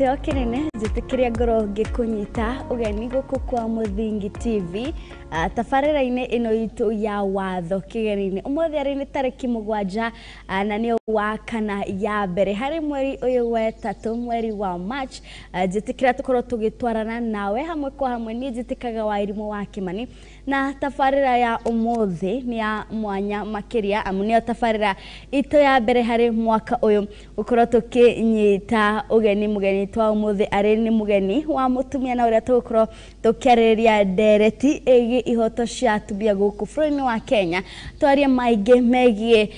Gĩtĩo kĩnene njĩtĩkĩria ngorwo ngĩkũnyita ũgeni gũkũ kwa Mũthingi TV, tabarĩra-inĩ ĩno itũ ya watho kĩgeni-inĩ. Ũmũthĩ arĩ nĩ tarĩki 7, na nĩyo wa kana ya mbere harĩ mweri ũyũ wetatũ, mweri wa March. Njĩtĩkĩra tũkorwo tũgĩtwarana nawe hamwe kwa hamwe. Niĩ njĩtĩkaga wa Irimũ wa Kĩmani, na tabarĩra ya ũmũthĩ nĩ ya mwanya makĩria, amu nĩyo tabarĩra itũ ya mbere harĩ mwaka ũyũ gũkorwo tũkĩnyita ũgeni. Mũgeni twa ũmũthĩ arĩ nĩ mũgeni wa mũtumia, na ũrĩa tũgũkorwo tũkĩarĩrĩria ndereti ĩgiĩ ihoto cia atumia gũkũ bũrũri-inĩ wa Kenya. Twarie maingĩ megiĩ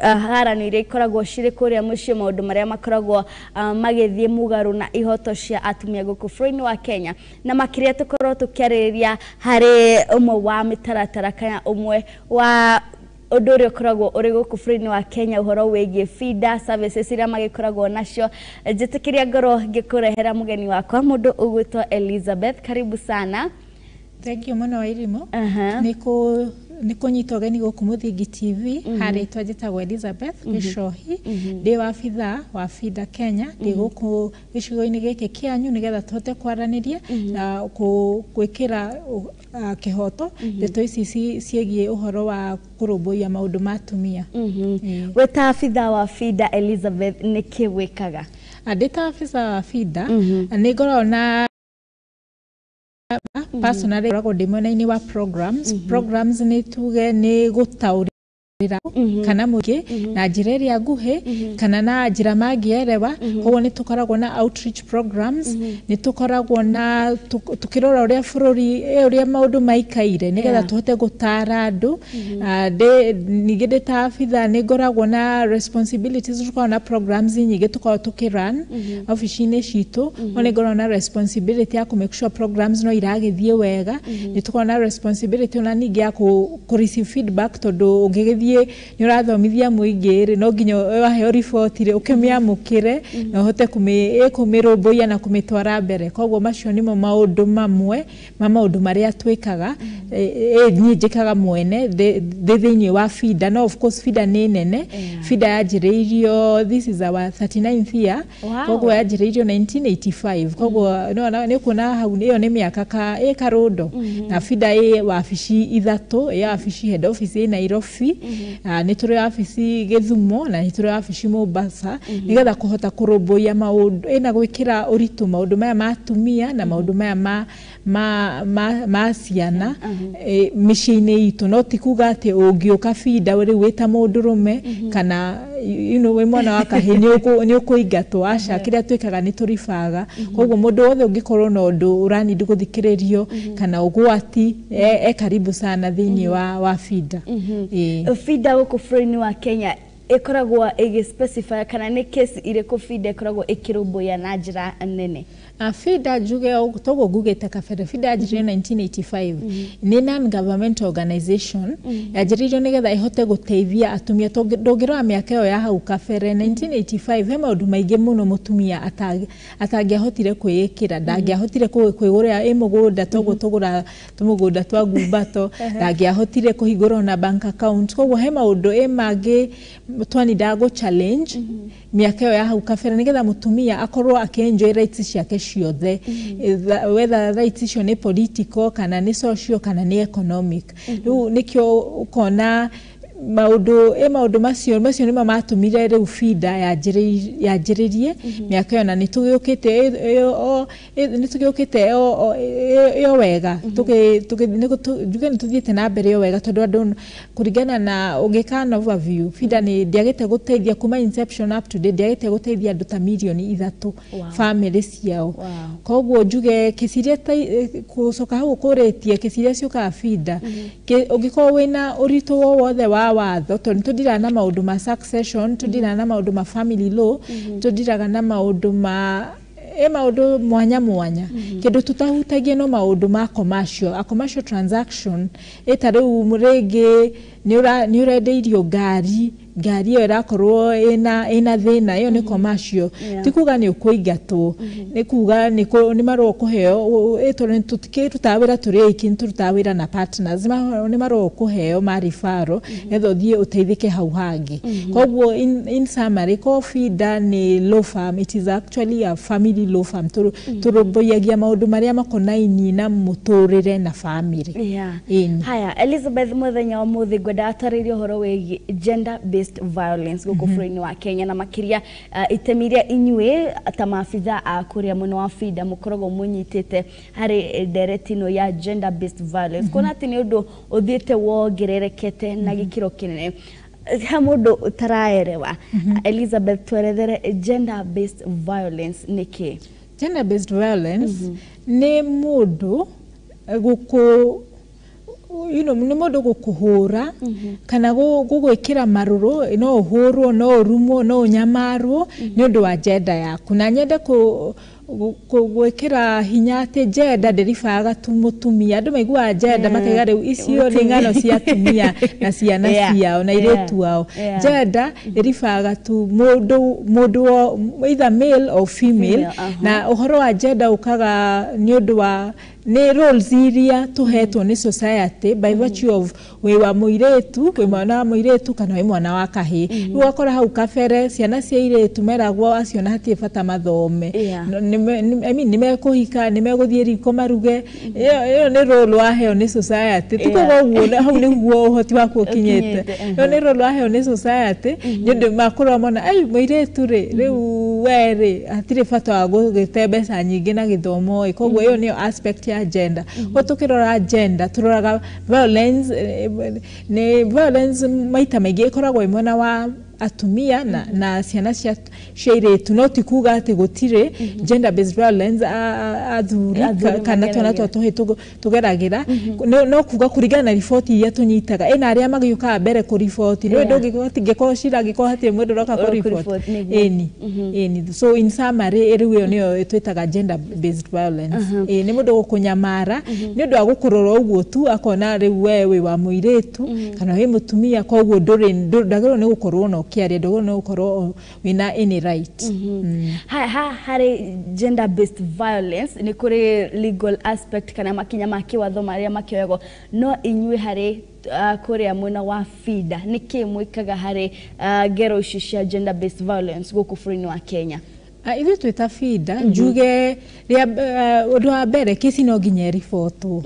harani iria ikoragwo cirĩ kũrĩa mũciĩ, maũndũ marĩa makoragwo magĩthiĩ mũgarũ na ihoto cia atumia gũkũ bũrũri-inĩ wa Kenya, na makĩria tũkorwo tũkĩarĩrĩria harĩ ũmwe wa mĩtaratara kana ũmwe wa ũndũ ũrĩa ũkoragwo ũrĩ gũkũ bũrũri-inĩ wa Kenya, ũhoro wĩgiĩ FIDA services iria magĩkoragwo nacio. Njĩtĩkĩria ngorwo ngĩkũrehera mũgeni wakwa, mũndũ ũgwĩtwo Elizabeth. Karibu sana. Thank you mũno, Irimũ. Nĩ kũnyita ũgeni gũkũ Mũthingi TV. Harĩtwa njĩtagwo Elizabeth Gĩcohi, ndĩ wabithaa wa FIDA Kenya, ndĩ gũkũ gĩcigo-inĩ gĩkĩ kĩanyu nĩgetha tũhote kwaranĩria na gwĩkĩra kĩhoto ndeto ici ciĩgiĩ ũhoro wa kũrũmbũiya maũndũ ma atumia. Wĩ ta abithaa wa FIDA, Elizabeth, nĩkĩ wĩkaga? Ndĩ ta abithaa wa FIDA, nĩ ngoragwo na personally ngoragwo ndĩ mwena-inĩ wa programs. Programs nĩ tuge nĩ gũtaũrĩra kana mũingĩ na njĩra ĩrĩa nguhĩ kana na njĩra mangĩerewa. Koguo nĩ tũkoragwo na outreach programs, nĩ tũkoragwo na tũkĩrora ũrĩa bũrũri, ũrĩa maũndũ maikaire, nĩgetha tũhote gũtara andũ. Ningĩ ndĩ ta abithaa nĩ ngoragwo na responsibilities. Tũkoragwo na programs nyingĩ tũkoragwo tũkĩrun obici-inĩ citũ, no nĩ ngoragwo na responsibility ya kũ make sure programs no iragĩthiĩ wega. Nĩ tũkoragwo na responsibility ona ningĩ ya kũ receive feedback, tondũ ũngĩgĩthiĩ nĩ ũrathomithia mũingĩ rĩ, no nginya waheo riboti rĩ, ũkĩmĩamũkĩre na ũhote kũmĩrũmbũiya na kũmĩtwara mbere. Koguo macio nĩmo maũndũ mamwe ma maũndũ marĩa twĩkaga, niĩ njĩkaga mwene ndĩ thĩinĩ wa FIDA. No of course FIDA nĩ nene. FIDA yanjĩrĩirio, this is our 39th year. Koguo yanjĩrĩirio 1985, koguo nĩ ũkuona hau ĩyo nĩ mĩaka ka ĩ karũndo. Na FIDA ĩ wabici ithatũ: ĩ wabici head office ĩ Nairobi, nĩ tũrĩ wabici Gĩthumo, na nĩ tũrĩ wabici Mombasa, nĩgetha kũhota kũrũmbũiya maũndũ ĩna gwĩkĩra ũritũ maũndũ maya ma atumia na maũndũ maya ma ciana mĩciĩ-inĩ itũ. No ti kuga atĩ ũngĩũka FIDA rĩu wĩ ta mũndũrũme kana wĩ mwana wa kahĩĩ nĩ ũkũingatwo. Aca, kĩrĩa twĩkaga nĩ tũribaga. Koguo mũndũ wothe ũngĩkorwo na ũndũ ũranindi gũthikĩrĩrio kana ũgwati, e karibu sana thĩinĩ wa FIDA. Ĩĩ. FIDA gũkũ bũrũri-inĩ wa Kenya ĩkoragwo ĩgĩ specify kana nĩ case irĩkũ FIDA ĩkoragwo ĩkĩrũmbũiya na njĩra nene? FIDA, njuge toguo ngugĩte kabere, FIDA yanjĩrĩirio 1985, nĩ non governmental organization yanjĩrĩirio nĩgetha ĩhote gũteithia atumia. Ndũngĩrora mĩaka ĩyo ya hau kabere 1985, he maũndũ maingĩ mũno mũtumia atangĩahotire kwĩĩkĩra. Ndangĩahotire kwĩgũrĩra ĩ mũgũnda toguo tũgũra tũmũgũnda twa ngumbato, ndangĩahotire kũhingũra ona bank account. Koguo he maũndũ ĩ mangĩ twanindaga gũ challenge mĩaka ĩyo ya hau kabere nĩgetha mũtumia akorwo akĩ-enjoy rights ciake ciothe, whether rights icio nĩ political kana nĩ social kana nĩ economic. Rĩu nĩkĩo ũkona maũndũ ĩ maũndũ macio nĩmo matũmire rĩu FIDA yanjĩrĩrie mĩaka ĩyo, na nĩ tũgĩũkĩte ĩyo wega. Njuge nĩ tũthiĩte na mbere ĩyo wega, tondũ andũ kũringana na ũngĩka an overview, FIDA nĩ ndĩagĩte gũteithia kuma inception up to date, ndĩagĩte gũteithia andũ ta mirioni 3 family ciao. Koguo njuge kĩciria ta gũcoka hau ũkũrĩtie kĩciria ciũkaga FIDA, ũngĩkorwo wĩna ũritũ o wothe wa watho, tondũ nĩ tũndiraga na maũndũ ma succession, tũndiraga na maũndũ ma family law, tũndiraga na maũndũ ma ĩ maũndũ mwanya mwanya. Kĩndũ tũtahutagia no maũndũ ma commercial, a commercial transaction, ĩ ta rĩu rĩngĩ nĩ ũrendeirio ngari. Ngari ĩyo ĩrakorwo ĩna thĩna, ĩyo nĩ commercial. Ti kuga nĩ ũkũingatwo, nĩ kuga nĩ marũa ũkũheo, tondũ tũtikĩrutaga wĩra tũrĩ aiki, nĩ tũrutaga wĩra na partners. Nĩ marũa ũkũheo ma referral nĩgetha ũthiĩ ũteithĩke hau hangĩ. Koguo in summary, ko FIDA nĩ law firm, it is actually a family law firm. Tũrũmbũiyagia maũndũ marĩa makonainie na mũtũrĩre na family. Ĩni. Haya, Elizabeth, muthenya wa muthi ngwendaga twarĩrie ũhoro wĩgiĩ gender based violence gũkũ bũrũri-inĩ wa Kenya, na makĩria itemi rĩa inyuĩ ta maabitha a kũrĩa mwena wa FIDA mũkoragwo mũnyitĩte harĩ ndereti ĩno ya gender based violence, kuona atĩ nĩ ũndũ ũthiĩte wongererekete na gĩkĩro kĩnene. Ha mũndũ ũtaraerewa, Elizabeth, twerethere gender based violence nĩ kĩ? Gender based violence nĩ mũndũ gũkũ you know, nĩ mũndũ gũkũhũra kana gũgwĩkĩra marũrũ. No ũhũrwo, no ũrumwo, no ũnyamarwo nĩ ũndũ wa gender yaku. Na nyende gwĩkĩra hinya atĩ gender ndĩribaga tu mũtumia. Andũ maiguaga gender makaiga rĩu icio nĩ ng'ano cia atumia na ciana ciao na airĩtu ao. Gender ĩribaga tu mũndũ either male or female. Female, Na ũhoro wa gender ũkaga nĩ ũndũ wa nĩ roles iria tũhetwo nĩ society by virtue of wĩ wa mũirĩtu, wĩ mwana wa mũirĩtu kana wĩ mwana wa kahĩĩ. Rĩu ũgakora hau kabere ciana cia airĩtu meragwo acio na hatirĩ bata mathome. I mean, nĩ mekũhika, nĩ megũthiĩ riko maruge. Ĩyo nĩ role waheo nĩ society. Ti kuga ũguo hau nĩguo ũhoti waku ũkinyĩte. Ũkinyĩte. Ĩyo nĩ role waheo nĩ society nĩ ũndũ makũrora mona ai mũirĩtu rĩ, rĩu we rĩ, hatirĩ bata wa gũgĩte mbeca nyingĩ na gĩthomo ĩ. Koguo ĩyo nĩyo aspect ya gender. Koguo tũkĩrora gender tũroraga violence, nĩ violence maita maingĩ ĩkoragwo ĩ mwena wa atumia na ciana cia airĩtu, no ti kuga atĩ gũtirĩ gender based violence athuri Athuri kana twana twa mageragĩra. tũhĩ tũgeragĩra. No kuga kũringana na riboti iria tũnyitaga ĩna arĩa magĩũkaga mbere kũriboti nĩ ndũngĩkorwo cira angĩkorwo hatirĩ mũndũ ũroka Ũroka kũriboti. kũriboti, nĩguo. Ĩni, so in summary, rĩu ĩyo nĩyo twĩtaga gender based violence. Ĩ nĩ mũndũ gũkũnyamara nĩ ũndũ wa gũkũrora ũguo tu, akona rĩu we wĩ wa mũirĩtu kana wĩ mũtumia, koguo ndũrĩ ndagĩrĩirwo nĩ gũkorwo na ũkĩaria, ndagĩrĩirwo nĩ gũkorwo wĩna any right. Ha harĩ gender based violence nĩ kũrĩ legal aspect kana makinya ma kĩwatho marĩa makĩoyagwo, no inyuĩ harĩ kũrĩa mwena wa FIDA nĩ kĩ mwĩkaga harĩ ngero ici cia gender based violence gũkũ bũrũri-inĩ wa Kenya? Ithuĩ twĩ ta FIDA, njuge ũndũ wa mbere, kĩci no nginya ĩribotwo.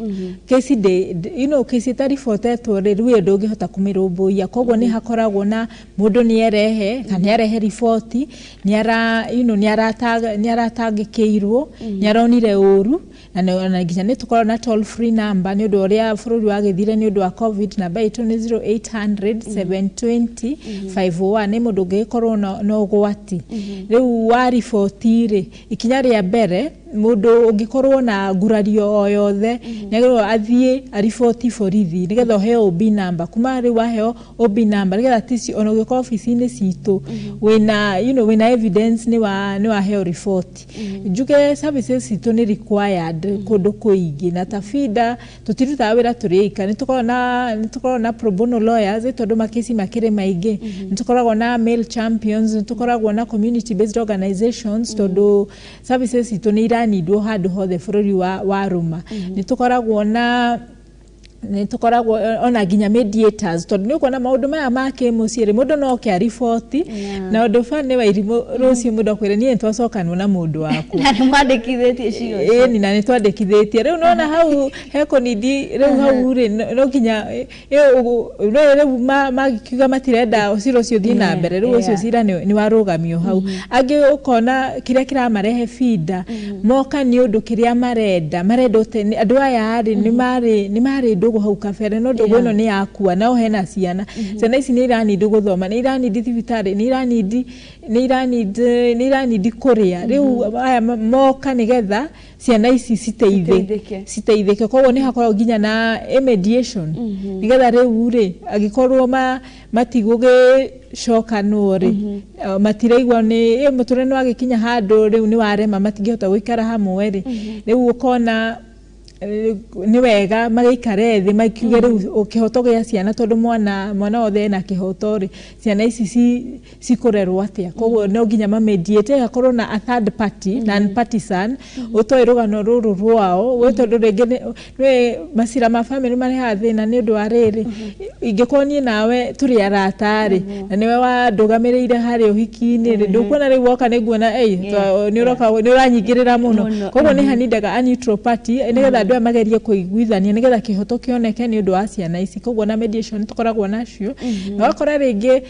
Kĩci ndĩ kĩci ĩtaribotetwo rĩ, rĩu ĩyo ndũngĩhota kũmĩrũmbũiya. Koguo nĩ hakoragwo na mũndũ nĩ erehe kana nĩ arehe riboti, nĩ ara nĩ aratangĩkĩirwo, nĩ aronire ũru, na nginya nĩ tũkoragwo na toll free number nĩ ũndũ ũrĩa bũrũri wagĩthire nĩ ũndũ wa COVID. Namba itũ nĩ 0800 720 501. Nĩ mũndũ ũngĩgĩkorwo na ũgwati rĩu wa riboti rĩ, ikinya rĩa mbere, mũndũ ũngĩkorwo na ngurario o yothe nĩ agĩrĩirwo athiĩ ariboti borithi nĩgetha ũheo OB number. Kuma rĩu waheo OB number, nĩgetha tici ona ũgĩũka obici-inĩ citũ wĩna wĩna evidence nĩ waheo riboti. Njuge services citũ nĩ required kũndũ kũingĩ, na ta FIDA tũtirutaga wĩra tũrĩ aika. Nĩ tũkoragwo na pro bono lawyers tondũ makĩci makĩrĩ maingĩ, nĩ tũkoragwo na male champions, nĩ tũkoragwo na community based organizations tondũ services citũ nĩ iranindwo handũ hothe bũrũri wa rũma. Nĩ tũkoragwo ona nginya mediators tondũ nĩ ũkuona maũndũ maya ma kĩmũciĩ rĩ, mũndũ no oke ariboti na ũndũ bani wa irimũ, rũciũ mũndũ akwĩre niĩ nĩtwacokanwo na mũndũ wakwa. Na nĩ mwandĩkithĩtie cira ũcio? Ĩni, na nĩ twandĩkithĩtie. Rĩu nona hau hekũnindi rĩu hau rĩ, no nginya no rĩu magikiuga matirenda cira ũcio ũthiĩ na mbere. Rĩu ũcio cira nĩ warũgamio hau. Angĩ ũkona kĩrĩa kĩramarehe FIDA moka nĩ ũndũ kĩrĩa marenda andũ aya rĩ, nĩ marĩ ndũgũ hau kabere, no ndũgũ ĩno nĩ yakua, nao hena ciana. Ciana ici nĩ iranindi gũthoma, nĩ iranindi thibitarĩ, nĩ iranindi kũrĩa. Rĩu aya moka nĩgetha ciana ici Citeithĩke. Citeithĩke. Koguo nĩ hakoragwo nginya na mediation nĩgetha rĩu rĩ, angĩkorwo matigũgĩcokanwo rĩ, matiraigua nĩ mũtũrĩre nĩ wagĩkinya handũ rĩu nĩ warema, matingĩhota gũikara hamwe rĩ, rĩu ũkona Nĩ wega magĩikare thĩ makiuge rĩu kĩhoto gĩa ciana, tondũ mwana wothe ena kĩhoto rĩ, ciana ici cikũrerwo atĩa? Koguo no nginya mamediate, ĩgakorwo na a third party, non partisan, ũtoĩ rũgano rũrũ rwao we, tondũ rĩngĩ nĩ macira ma family marehaga thĩna nĩ ũndũ wa rĩrĩ, ingĩkorwo niĩ nawe tũrĩ arata rĩ, na nĩwe wandũgamĩrĩire harĩ ũhiki-inĩ rĩ, ndũkuona rĩu woka nĩ nguona nĩ ũroka nĩ ũranyingĩrĩra mũno. Koguo nĩ hanindaga a neutral party nĩgetha andũ aya magerie kũiguithania nĩgetha kĩhoto kĩoneke nĩ ũndũ wa ciana ici. Koguo na mediation tũkoragwo nacio, na ũgakora rĩngĩ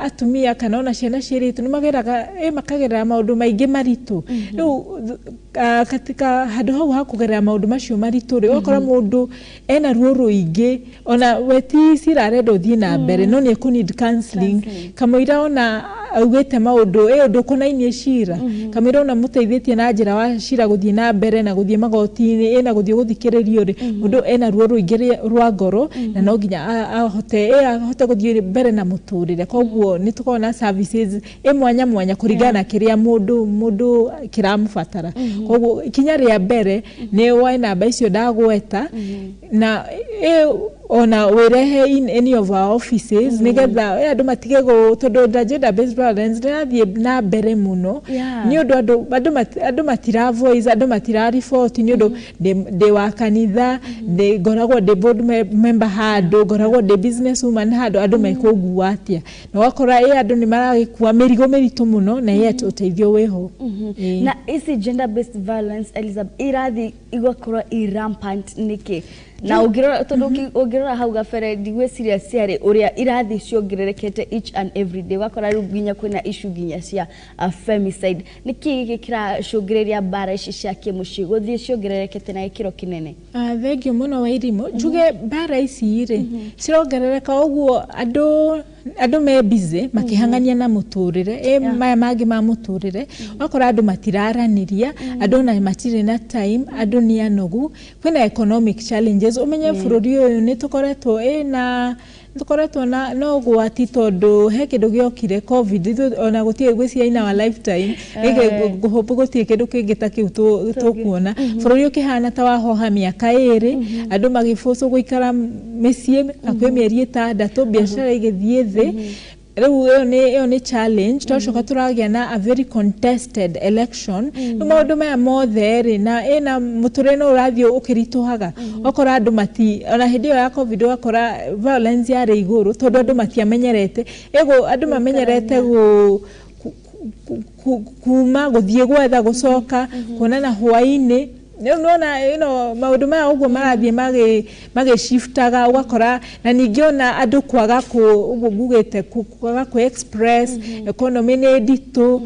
atumia kana ona ciana cia airĩtu nĩ mageraga makagerera maũndũ maingĩ maritũ. Rĩu katika handũ hau ha kũgerera maũndũ macio maritũ rĩ, ũgakora mũndũ ena ruo rũingĩ, ona we ti cira arenda ũthiĩ na mbere, no nĩ ekũ need counseling kamũira ona augĩte maũndũ ũndũ ũkonainie cira, kamũira ona mũteithĩtie na njĩra wa cira gũthiĩ na mbere na gũthiĩ magoti-inĩ na gũthiĩ gũthikĩrĩrio rĩ, mũndũ ena ruo rũingĩ rwa ngoro na no nginya ahote gũthiĩ mbere na mũtũrĩre. Koguo nĩ tũkoragwo na services mwanya mwanya kũringana na kĩrĩa mũndũ kĩramũbatara. Koguo ikinya rĩa mbere nĩ woe namba icio ndagweta na ona wĩrehe in any of our offices nĩgetha andũ matige tondũ nda gender based violence nĩrathiĩ na mbere mũno nĩ ũndũ andũ matira voice, andũ matira report, nĩ ũndũ ndĩ wa kanitha, ndĩ ngoragwo ndĩ board member handũ, ngoragwo ndĩ business woman handũ, andũ mekũngua atĩa? Na ũgakora andũ nĩ maragĩkua mĩrigo mĩritũ mũno na yet ũteithio wĩho. Na ici gender based violence, Elizabeth, irathi igakorwo i rampant nĩkĩ? Na ũngĩrora, tondũ ũngĩrora hau gabere, ndigwĩciria ciarĩ ũrĩa irathi ciongererekete each and every day, ũgakora rĩu nginya kwĩna issue nginya cia femicide. Nĩkĩ gĩkĩ kĩracũngĩrĩria mbara ici cia kĩmũciĩ gũthiĩ ciongererekete na gĩkĩro kĩnene? Thengiũ mũno Wairimũ. Njuge mbara ici rĩ cirongerereka ũguo andũ me busy makĩhang'ania na mũtũrĩre maya mangĩ ma mũtũrĩre, ũgakora andũ matiraranĩria, andũ ona matirĩ na time, andũ nĩ anogu, kwĩna economic challenges. Ũmenye bũrũri ũyũ nĩ tũkoretwo ĩna tũkoretwo na ũgwati, tondũ he kĩndũ gĩokire COVID. Ithuĩ ona gũtirĩ gwĩciria in our lifetime gĩkĩ ngũhope gũtirĩ kĩndũ kĩngĩ ta kĩu tũkuona bũrũri ũkĩhana ta wahoha mĩaka 2, andũ magĩbũcwo gũikara mĩciĩ hakuhĩ mĩeri 6, biacara igĩthiĩ thĩ. Rĩu ĩyo nĩ challenge. Twacoka tũragĩa na a very contested election. Rĩu maũndũ maya mothe rĩ, na ĩna mũtũrĩre no ũrathiĩ ũkĩritũhaga, ũgakora andũ mati ona hĩndĩ ĩyo ya COVID ũgakora violence yarĩ igũrũ, tondũ andũ matiamenyerete ĩgũ andũ mamenyerete gũ kuma gũthiĩ gwetha, gũcoka kuonana hwaĩ-inĩ. Rĩu nĩwona maũndũ maya ũguo marathiĩ magĩshiftaga, ũgakora na ningĩ ona andũ kwaga kũ ũguo ngugĩte kwaga kũ express, economy nĩ nditũ.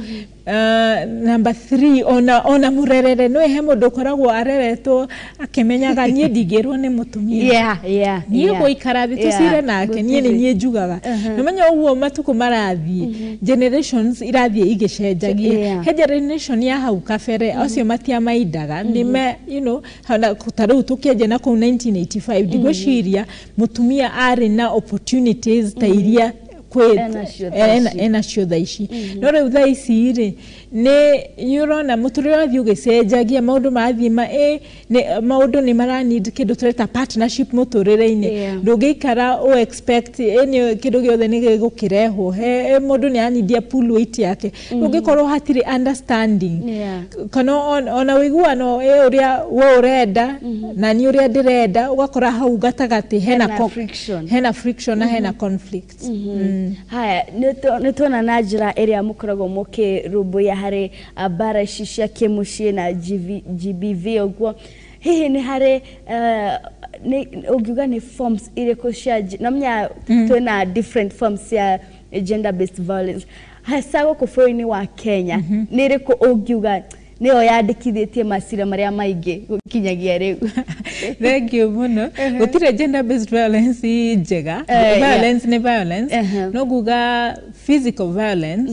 Number three, ona mũrerere, nĩ he mũndũ ũkoragwo areretwo akĩmenyaga niĩ ndingĩrwo nĩ mũtumia, niĩ gũikara thĩ tũcire nake, niĩ nĩ niĩ njugaga. Nĩmenya ũguo matukũ marathiĩ, generations irathiĩ igĩcenjagia. He generation ya hau kabere, acio matiamaindaga nĩme ta rĩu tũkĩanjia na kũu 1985, ndigwĩciria mũtumia arĩ na opportunities ta iria kwĩ Enacio thaa ici. Enacio thaa ici. No rĩu thaa ici rĩ, nĩ ũrona mũtũrĩre ũrathiĩ ũgĩcenjagia, maũndũ marathiĩ ma nĩ maũndũ nĩ mara need kĩndũ tũreta partnership mũtũrĩre-inĩ. Ndũngĩikara ũ expect nĩ kĩndũ gĩothe nĩ gĩgũkĩrehwo he mũndũ nĩ anindia pull weight yake, ũngĩkorwo hatirĩ understanding kana ona ũiguano ũrĩa we ũrenda na niĩ ũrĩa ndĩrenda, ũgakora hau gatagatĩ hena Hena friction. Hena friction na hena conflict. Haya, nĩ tuona na njĩra ĩrĩa mũkoragwo mũkĩrũmbũiya harĩ mbara ici cia kĩmũciĩ na GBV ũguo. Hihi nĩ harĩ nĩ ũngiuga nĩ forms irĩkũ cia namenya twĩna different forms cia gender based violence hasa gũkũ bũrũri-inĩ wa Kenya, nĩ ĩrĩkũ ũngiuga nĩyo yandĩkithĩtie macira marĩa maingĩ gũkinyagia rĩu? Thank you mũno. Gũtirĩ gender based violence njega. Violence nĩ violence. No nguga physical violence,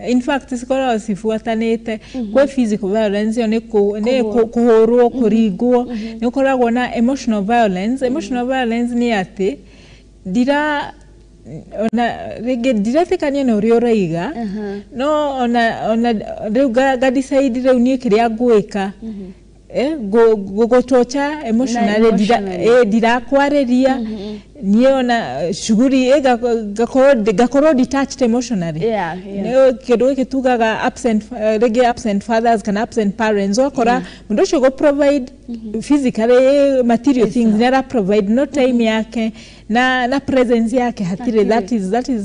in fact cikoragwo cibuatanĩte. Kwĩ physical violence, ĩyo nĩ kũhũrwo, kũringwo. Nĩ ũkoragwo na emotional violence. Emotional violence nĩ atĩ ndira ona rĩngĩ ndiretĩkania na ũrĩa ũraiga, no ona rĩu nga decide rĩu niĩ kĩrĩa ngwĩka. Gũgũtorture emotionally, ndirakwarĩria niĩ ona shughuli, ngakorwo detached emotionally. Nĩ kĩndũ gĩkĩ tugaga absent, rĩngĩ absent fathers kana absent parents. Ũgakora mũndũ ũcio gũ provide physically, material things nĩ ara provide, no time yake na presence yake hatirĩ.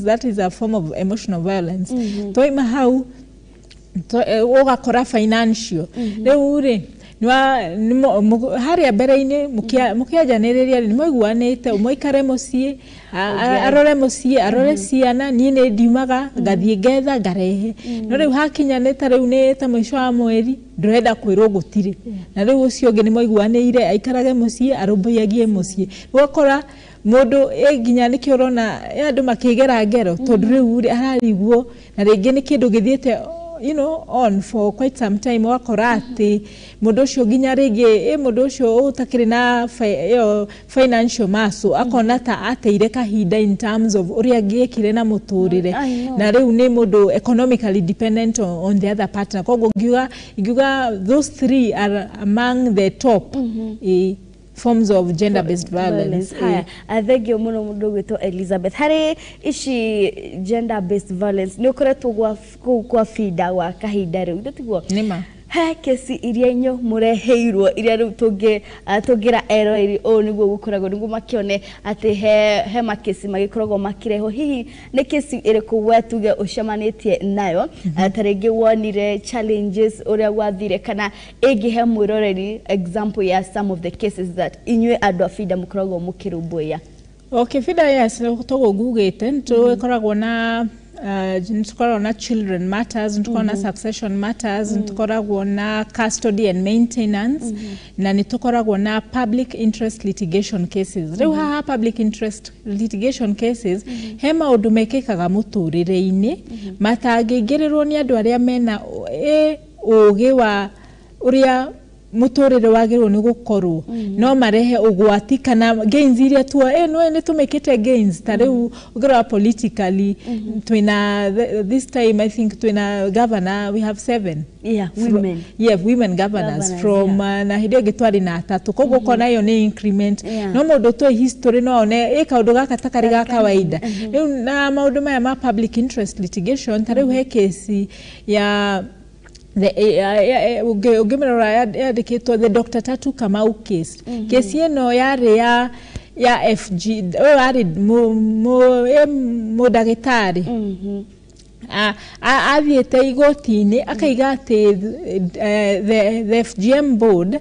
That is a form of emotional violence. Twaima hau, ũgakora financial. Rĩu rĩ, harĩa mbere-inĩ mũkĩanjanĩrĩria rĩ, nĩ mwaiguanĩte ũmwe aikare mũciĩ, arore mũciĩ, arore ciana, niĩ nĩ ndiumaga ngathiĩ ngetha ngarehe. No rĩu hakinya nĩ ta rĩu nĩ ta mũico wa mweri, ndũrenda kwĩrwo gũtirĩ, na rĩu ũcio ũngĩ nĩ mwaiguanĩire aikarage mũciĩ, arũmbũyagie mũciĩ. Ũgakora mũndũ nginya nĩkĩo ũrona andũ makĩgera ngero, tondũ rĩu rĩ, ararigwo na rĩngĩ nĩ kĩndũ gĩthiĩte on for quite some time. Ũgakora atĩ mũndũ ũcio nginya rĩngĩ mũndũ ũcio ũtakĩrĩ na ĩyo financial muscle akona ta ateire kahinda in terms of ũrĩa angĩekire na mũtũrĩre. I know. Na rĩu nĩ mũndũ economically dependent on the other partner. Koguo ingiuga those three are among the top forms of gender based violence. Haya, thengio mũno mũndũ ũgwĩtwo Elizabeth. Harĩ ici gender based violence, nĩ ũkoretwo kũu kwa FIDA gwa kahinda rĩu, ithe tiguo? Nĩma. He kesi iria inyo mũreheirwo iria rĩu tũngĩra eroreri ũũ nĩguo gũkoragwo, nĩguo makĩone atĩ he makesi magĩkoragwo makĩrehwo? Hihi nĩ kesi ĩrĩkũ we tuge ũcemanĩtie nayo, ta rĩngĩ wonire challenges ũrĩa gwathire, kana ĩngĩhe mwĩroreri example ya some of the cases that inyuĩ andũ a FIDA mũkoragwo mũkĩrũmbũiya? Okay, FIDA, yes, toguo ngugĩte, nĩtũkoragwo na nĩtũkoragwo na children matters, nĩtũkoragwo na succession matters, nĩtũkoragwo na custody and maintenance, na nĩtũkoragwo na public interest litigation cases. Rĩu haha public interest litigation cases, he maũndũ mekĩkaga mũtũrĩre-inĩ matangĩingĩrĩrwo nĩ andũ arĩa mena ũgĩ wa ũrĩa mũtũrĩre wagĩrĩirwo nĩ gũkorwo, no marehe ũgwati kana gains iria tuo no nĩ tũmĩkĩte gains. Ta rĩu ũngĩrora politically, twĩna this time I think twĩna governor, we have seven women. Yeah, women governors, Governors, from na hĩndĩ ĩyo ĩngĩ twarĩ na atatũ. Koguo ũkona ĩyo nĩ increment. No mũndũ tũĩ history no one ĩ kaũndũ gaka ta karĩ ga kawaida. Rĩu na maũndũ maya ma public interest litigation, ta rĩu he kesi ya ũngĩmĩrora yandĩkĩtwo the Dr. Tatu Kamau case. Kesi ĩno yarĩ ya FG, ũyũ arĩ mũndagĩtarĩ athiĩte igoti-inĩ akaiga atĩ the FGM board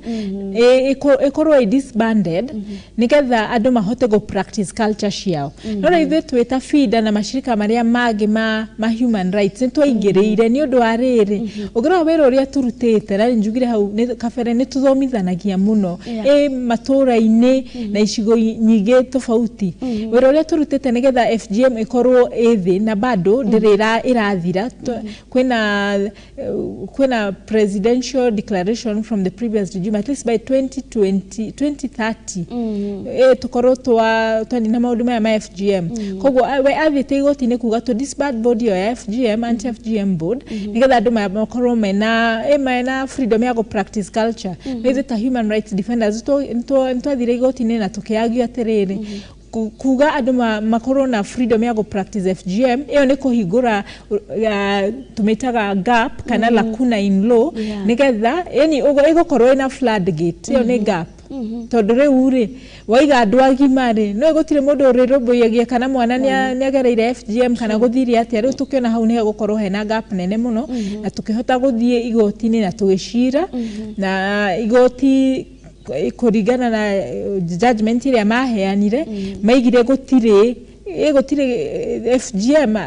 ĩkorwo ĩ disbanded nĩgetha andũ mahote gũ practice culture ciao. No rĩu ithuĩ twĩ ta FIDA na mashirika marĩa mangĩ ma human rights nĩ twaingĩrĩire, nĩ ũndũ wa rĩrĩ, ũngĩrora wĩra ũrĩa tũrutĩte, na njugire hau nĩ kabere, nĩ tũthomithanagia mũno matũra-inĩ na icigo nyingĩ tofauti. Wĩra ũrĩa tũrutĩte nĩgetha FGM ĩkorwo ĩ thĩ na bado ndĩrĩ ĩrathira. Kwĩna presidential declaration from the previous regime, at least by 2020 2030 tũkorwo twanina maũndũ maya ma FGM. Koguo we athiĩte igoti-inĩ kuga tũ disband board ĩyo ya FGM, anti FGM board, nĩgetha andũ makorwo mena freedom ya gũ practice culture. No ithuĩ ta human rights defenders nĩtwathire igoti-inĩ na tũkĩargue atĩrĩrĩ, kuga andũ makorwo na freedom ya gũ practice FGM, ĩyo nĩ kũhingũra tũmĩtaga gap kana lacuna in law, nĩgetha yani ĩgũkorwo ĩna floodgate. Ĩyo nĩ gap, tondũ rĩu rĩ, waiga andũ agima rĩ, no gũtirĩ mũndũ ũrĩrũmbũyagia kana mwana nĩagereire FGM kana gũthire atĩa. Rĩu tũkĩona hau nĩho gũkorwo hena gap nene mũno, na tũkĩhota gũthiĩ igoti-inĩ na tũgĩcira, na igoti kũringana na judgment ĩrĩa maheanire maigire gũtirĩ FGM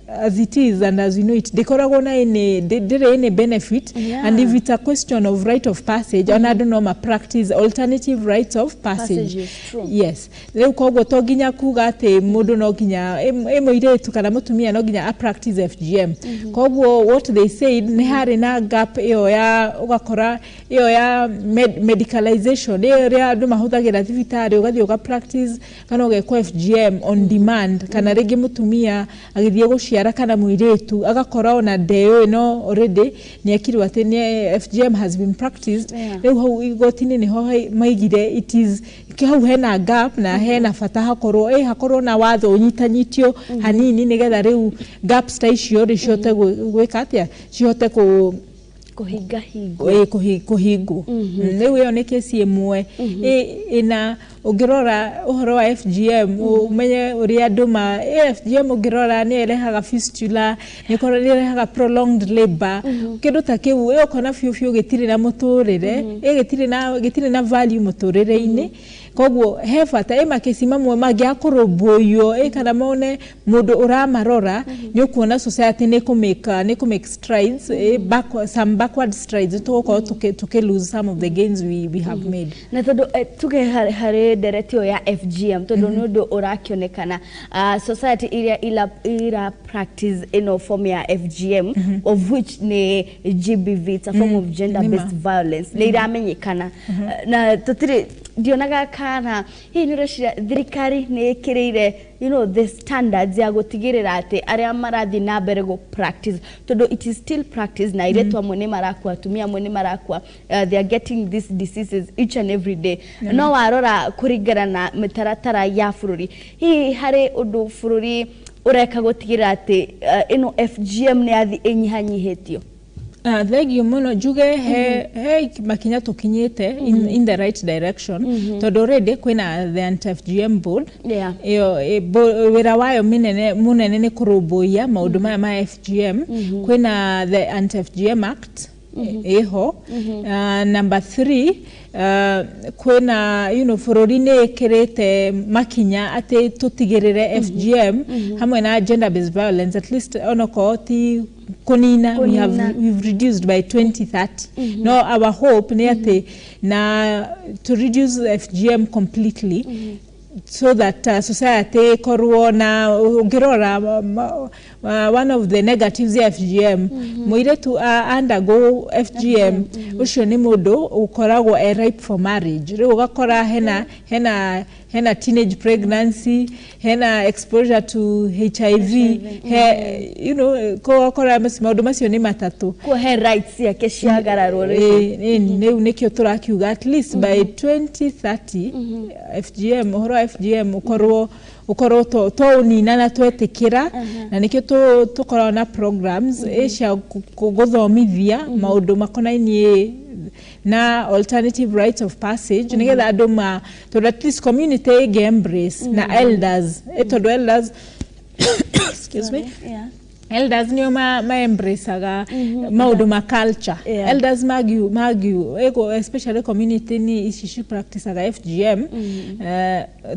as it is and as we know it ndĩkoragwo na any ndĩrĩ any benefit, and if it's a question of right of passage, ona andũ no ma practice alternative rites of passage. Passages, true. Yes. Rĩu koguo to nginya kuga atĩ mũndũ no nginya ĩ mũirĩtu kana mũtumia no nginya a practice FGM. Koguo what they said, nĩ harĩ na gap ĩyo ya ũgakora ĩyo ya medicalization, ĩyo ĩrĩa andũ mahũthagĩra thibitarĩ, ũgathiĩ ũga practice kana ũgekwo FGM on demand, kana rĩngĩ mũtumia agĩthiĩ gũciara. araciara kana mũirĩtu agakora ona ndeũĩ no already nĩ ekirwo atĩ nĩ FGM has been practiced. Rĩu hau igoti-inĩ nĩho maigire it is hau hena gap na hena bata hakorwo na watho ũnyitanyitio hanini nĩgetha rĩu gaps ta icio rĩ cihote gwĩka atĩa, cihote kũhinga hingo, kũhingwo. Rĩu ĩyo nĩ kesi ĩmwe ĩna ũngĩrora ũhoro wa FGM ũmenye ũrĩa andũ ma FGM ũngĩrora nĩ ĩrehaga fistula, nĩ ĩrehaga prolonged labor, kĩndũ ta kĩu ũkona biũ biũ gĩtirĩ na mũtũrĩre, gĩtirĩ na value mũtũrĩre-inĩ. Koguo he bata makesi mamwe mangĩaga kũrũmbũiyo kana mone mũndũ ũramarora, nĩ ũkuona society nĩ kũ make strides, some backward strides, tũgũkorwo tũkĩ lose some of the gains we have made. Na tondũ tuge harĩ ndereti ĩyo ya FGM, tondũ nĩ ũndũ ũrakĩonekana society iria ira practice ĩno form ya FGM, of which nĩ GBV, it's a form of gender based violence, nĩ iramenyekana na tũtirĩ ndionaga kana hihi nĩ ũreciria thirikari nĩ ĩkĩrĩire the standards ya gũtigĩrĩra atĩ arĩa marathiĩ na mbere gũ practice, tondũ it is still practice na airĩtu amwe nĩ marakua, atumia amwe nĩ marakua, they are getting these diseases each and every day. No warora kũringana na mĩtaratara ya bũrũri, hihi harĩ ũndũ bũrũri ũreka gũtigĩrĩra atĩ ĩno FGM nĩ yathi ĩnyihanyihĩtio? Thengiũ mũno. Njuge he makinya tũkinyĩte in the right direction, tondũ already kwĩna the anti-FGM board. Ĩyo wĩra wayo mũnene nĩ kũrũmbũiya maũndũ maya ma FGM. Kwĩna the anti-FGM Act ĩho. Number 3, kwĩna bũrũri nĩ ĩkĩrĩte makinya atĩ tũtigĩrĩre FGM hamwe na gender based violence at least onokorwo ti kũnina, we've reduced by 2030. No our hope nĩ atĩ na to reduce FGM completely, so that society ĩkorwo na ũngĩrora one of the negatives ya FGM, mũirĩtu undergo FGM ũcio nĩ mũndũ ũkoragwo e ripe for marriage. Rĩu ũgakora hena teenage pregnancy, hena exposure to HIV, ũgakora maũndũ macio nĩ matatũ. Kuo he rights ciake ciagararwo. Rĩu nĩkĩo tũrakiuga at least by 2030 FGM, ũhoro wa FGM ũkorwo twaũnina na twetĩkĩra, na nĩkĩo tũkoragwo na programs cia gũthomithia maũndũ makonainie na alternative rites of passage, nĩgetha andũ ma tondũ at least community ĩngĩ embrace na elders, tondũ elders excuse me, elders nĩo ma embraceaga maũndũ ma culture. Elders magiu especially community ni ici ci practiceaga FGM,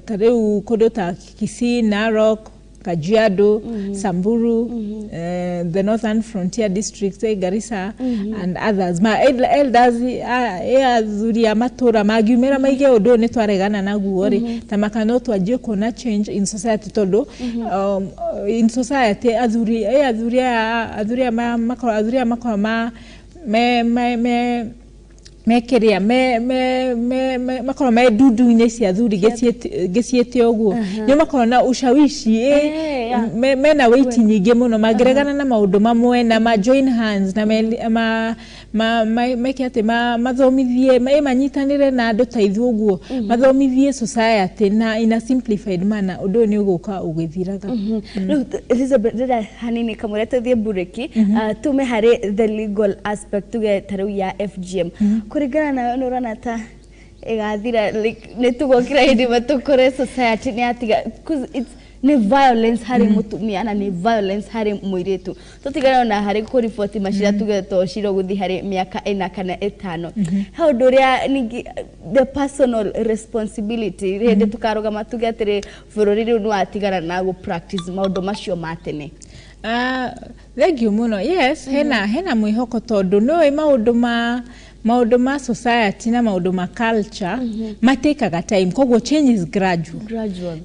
ta rĩu kũndũ ta Kisii, Narok, Kajiado, Samburu, the Northern Frontier District, Garissa, and others. Ma elders athuri a matũra mangiumĩra maige ũndũ ũyũ nĩ twaregana naguo rĩ, ta maka no twanjie kuona change in society, tondũ in society athuri aya makoragwo me mekiria me me me makorwo me ndundu-inĩ cia athuri gĩciĩte ũguo, nĩ makorwo na ushawishi, mena weight nyingĩ mũno mangĩregana na maũndũ mamwe na ma join hands na meke atĩ mathomithie, manyitanĩre na andũ ta ithuĩ ũguo, mathomithie society na in a simplified manner, ũndũ ũyũ nĩ ũgũka ũgĩthiraga. Rĩu Elizabeth, rĩrĩa hanini kamũira tũthiĩ mburĩki, tume harĩ the legal aspect tuge ta rĩu ya FGM, kũringana nawe nĩ ũrona ta ĩgathira, nĩ tũgokĩra hĩndĩ ĩmwe tũkore society nĩ yatiga, nĩ violence harĩ mũtumia na nĩ violence harĩ mũirĩtu, tũtigane ona harĩ kũriboti macira tuge to cira gũthiĩ harĩ mĩaka 4 kana 5. He ũndũ ũrĩa ningĩ the personal responsibility, hĩndĩ tũkarũgama tuge atĩrĩ bũrũri rĩu nĩ watigana na gũ practice maũndũ macio ma tene. Thank you mũno. Yes, hena mwĩhoko tondũ nĩũĩ maũndũ ma society na maũndũ ma culture matĩkaga time, koguo change is gradual.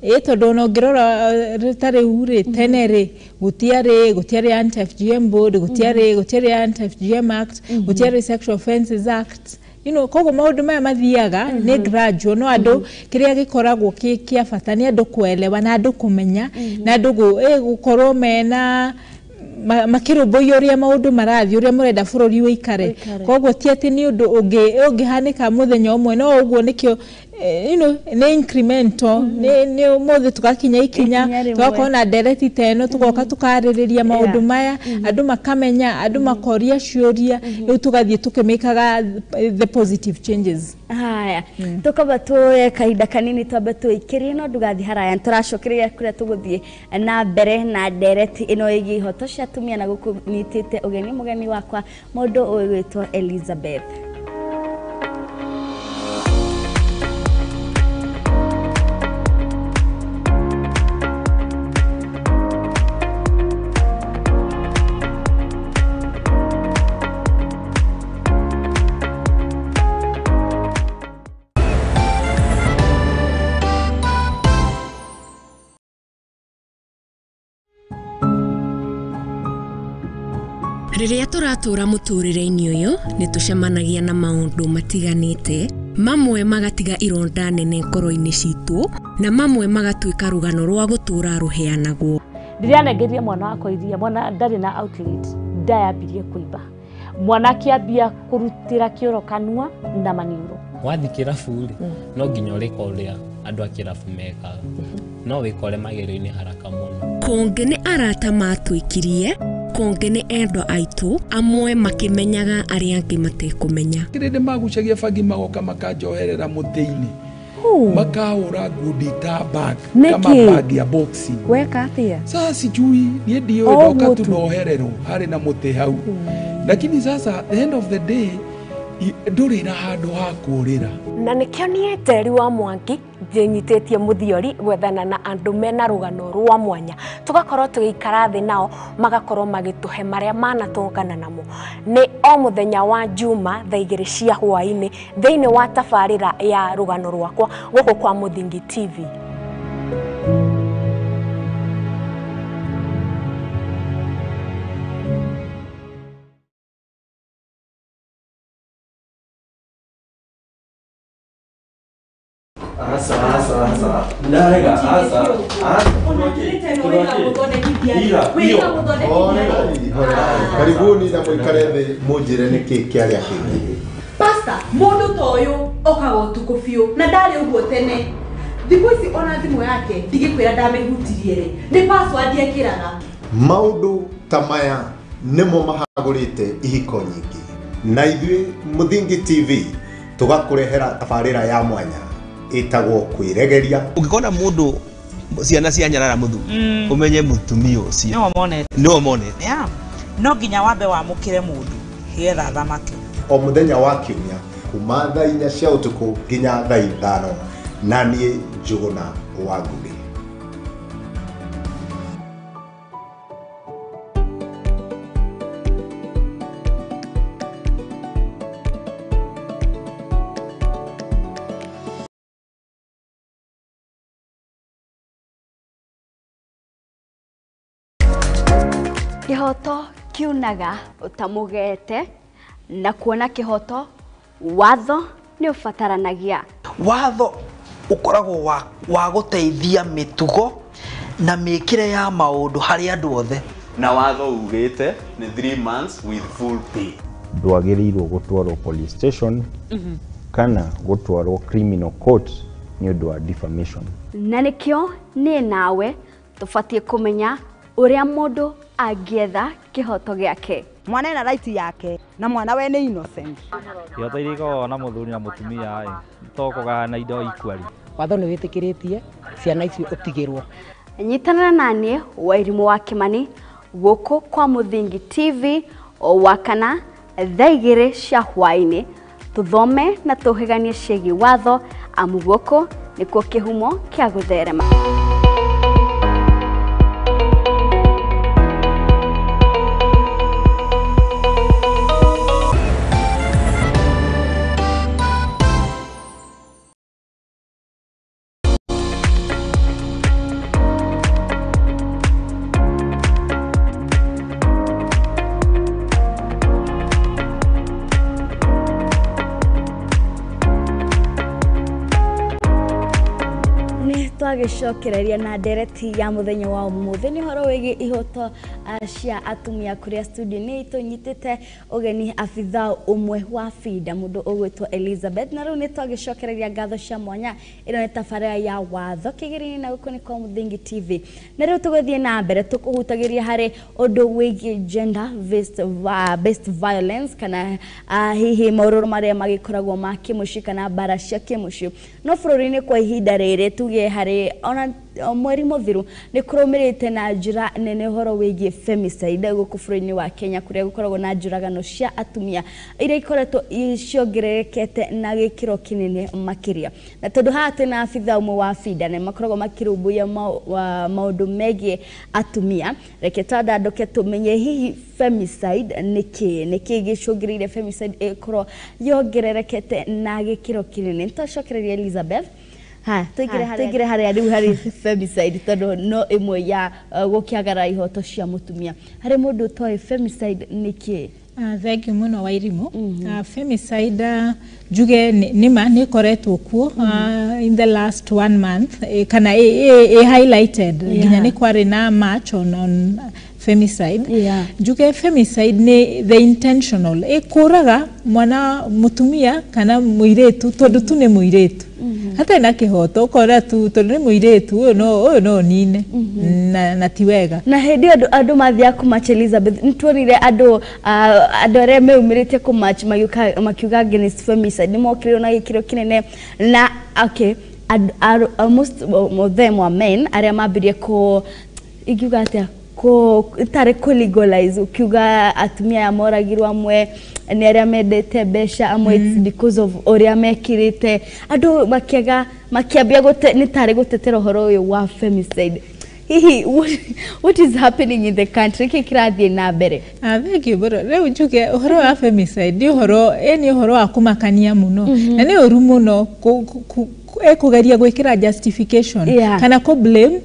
Ĩ tondũ ona ũngĩrora ta rĩu rĩ, tene rĩ gũtiarĩ anti-FGM board, gũtiarĩ anti-FGM act, gũtiarĩ Sexual Offences Act, koguo maũndũ maya mathiaga nĩ gradual. No andũ kĩrĩa gĩkoragwo kĩ kĩa bata nĩ andũ kuelewa na andũ kũmenya na andũ gũkorwo mena makĩrũmbũiya ũrĩa maũndũ marathiĩ, ũrĩa mũrenda bũrũri ũikare. Koguo ti atĩ nĩ ũndũ ũngĩhanĩka mũthenya ũmwe, no ũguo nĩkĩo nĩ incremental, nĩ ũmũthĩ tũgakinya ikinya, tũgakorwo na ndereti ta ĩno, tũgoka tũkarĩrĩria maũndũ maya, andũ makamenya, andũ makoria ciũria, rĩu tũgathiĩ tũkĩmĩkaga the positive changes. Haya, tukamba tuoye kahinda kanini twambe tũikĩrie, no ndũgathiĩ haraya, nĩtũracokereria kũrĩa tũgũthiĩ na mbere na ndereti ĩno ĩgiĩ ihoto cia atumia, na gũkũ nyitĩte ũgeni mũgeni wakwa mũndũ ũgwĩtwo Elizabeth. Rĩrĩa tũratũra mũtũrĩre-inĩ ũyũ nĩ tũcemanagia na maũndũ matiganĩte, mamwe magatiga ironda nene ngoro-inĩ citũ na mamwe magatuĩka rũgano rwa gũtũra rũheanagwo. Ndĩranengeria mwana wakwa iria, mwana ndarĩ na outlet, ndayambirie kũimba, mwana akĩambia kũrutĩra kĩoro kanua na maniũrũ. Wathiĩ kĩrabu rĩ, no nginya ũrĩka ũrĩa andũ a kĩrabu mekaga, no wĩkore magerio-inĩ haraka mũno. Kũngĩ nĩ arata matwĩkirie, kũngĩ nĩ endwa aitũ, amwe makĩmenyaga arĩa angĩ matekũmenya. Kĩrĩndĩ magucagia bangi magoka makanjoherera mũtĩ-inĩ, makahũra ngundi ta bag kama bag ya boxing. Weka atĩa? Sasa sijui niĩ ndiũĩ, ndoka tu nohererwo harĩ na mũtĩ hau, lakini sasa the end of the day ndũrĩ na handũ ha kũũrĩra. Na nĩkĩo niĩ Njeri wa Mwangi nyitĩtie mũthiori gwethana na andũ mena rũgano rwa mwanya, tũgakorwo tũgĩikara thĩ nao magakorwo magĩtũhe marĩa manatũngana namo. Nĩ o mũthenya wa Juma thaa 2 cia hwaĩ-inĩ thĩinĩ wa tabarĩra ya rũgano rwakwa gũkũ kwa Mũthingi TV. Karibuni na mũikare thĩ mũnjĩre nĩkĩ kĩarĩa kĩngĩ. Pastor, mũndũ ta ũyũ okaga ũtukũ biũ na ndarĩ ũguo tene. Thikũ ici ona thimũ yake ndigĩkwĩra ndamĩhutirie rĩ, nĩ password ekĩraga. Maũndũ ta maya nĩmo mahagũrĩte ihiko nyingĩ, na ithuĩ Mũthingi TV tũgakũrehera tabarĩra ya mwanya ĩtagwo kwĩregeria. Ũngĩkona mũndũ ciana cia nyarara mũthuri, ũmenye mũtumia ũcio nĩwe monete. No nginya wambe wamũkĩre mũndũ nĩgetha athamake. O mũthenya wa kiumia kuma thaa 4 cia ũtukũ nginya thaa 5, na niĩ Njũgũna wa Ngũgĩ. Kĩhoto kiunaga ũtamũgete, na kuona kĩhoto watho nĩ ũbataranagia. Watho ũkoragwo wa gũteithia mĩtugo na mĩkĩre ya maũndũ harĩ andũ othe. Na watho ugĩte nĩ 3 months with full pay. Ndwagĩrĩirwo gũtwarwo police station kana gũtwarwo criminal court nĩ ũndũ wa defamation. Na nĩkĩo niĩ nawe tũbatiĩ kũmenya ũrĩa mũndũ angĩetha kĩhoto gĩake. Mwana ena right yake na mwana we nĩ innocent. Ihoto iria ikoragwo na mũthuri na mũtumia ĩ to kũgayana indo equally. Watho nĩ wĩtĩkĩrĩtie ciana icio ũtigĩrwo. Nyitanĩra na niĩ Wairimũ wa Kĩmani gũkũ kwa Mũthingi TV o wakana thaa 2 cia hwaĩ-inĩ, tũthome na tũhĩganie ciĩgiĩ watho, amu gũkũ nĩkuo kĩhumo kĩa gũtherema. Twagĩcokereria na ndereti ya mũthenya wa ũmũthĩ nĩ ũhoro wĩgiĩ ihoto cia atumia kũrĩa studio nĩ tũnyitĩte ũgeni abithaa ũmwe wa FIDA mũndũ ũgwĩtwo Elizabeth, na rĩu nĩ twagĩcokereria ngatho cia mwanya. Ĩno nĩ tabarĩra ya watho kĩgĩrĩinĩ na gũkũ nĩ kwa Mũthingi TV, na rĩu tũgũthiĩ na mbere tũkũhutagĩria harĩ ũndũ wĩgiĩ gender based violence kana hihi maũrũrũ marĩa magĩkoragwo ma kĩmũciĩ kana mbara cia kĩmũciĩ no bũrũri-inĩ kwa ihinda rĩrĩ tuge harĩ ona mweri mũthiru nĩ kũrũmĩrĩte na njĩra nene ũhoro wĩgiĩ femicide gũkũ bũrũri-inĩ wa Kenya kũrĩa gũkoragwo na njũragano cia atumia iria ikoretwo ciongererekete na gĩkĩro kĩnene makĩria. Na tondũ haha twĩna abithaa ũmwe wa FIDA na makoragwo makĩrũmbũiya maũndũ megiĩ atumia, reke twandandũke tũmenye hihi femicide nĩ kĩĩ, nĩ kĩĩ gĩcũngĩrĩirie femicide ĩkorwo yongererekete na gĩkĩro kĩnene. Nĩtwacokereria Elizabeth. Ha, tũingĩre harĩa rĩu harĩ femicide tondũ no ĩmwe ya gũkĩagara ihoto cia mũtumia. Harĩ mũndũ ũtoĩ femicide nĩ kĩĩ? Thank you mũno Wairimũ. Femicide njuge nĩma nĩ ĩkoretwo kuo in the last one month kana ĩ highlighted nginya nĩ kwarĩ na march on femicide. Njuge femicide nĩ the intentional ĩkũraga mwana mũtumia kana mũirĩtu tondũ tu nĩ mũirĩtu hatarĩ na kĩhoto, ũkora tu tondũ nĩ mũirĩtu ũyũ no nine na ti wega. Na hĩndĩ ĩyo andũ mathiaga kũmatch Elizabeth, nĩtuonire andũ arĩa meumĩrĩtie kũmatch makiuga against femicide nĩ mokĩrĩirwo na gĩkĩro kĩnene na okay most of them were men arĩa mambirie kũ ingiuga atĩa tarĩ kũ legalize ukiuga atumia aya moragirwo amwe nĩ arĩa mendete mbeca amwe it's because of ũrĩa mekĩrĩte andũ makĩaga makĩambia nĩ tarĩ gũtetera ũhoro ũyũ wa femicide. Hihi what is happening in the country, kĩ kĩrathiĩ na mbere? Thank you bro. Rĩu njuge ũhoro wa femicide nĩ ũhoro nĩ ũhoro wa kũmakania mũno na nĩ ũru mũno kũgeria gwĩkĩra justification kana kũ blame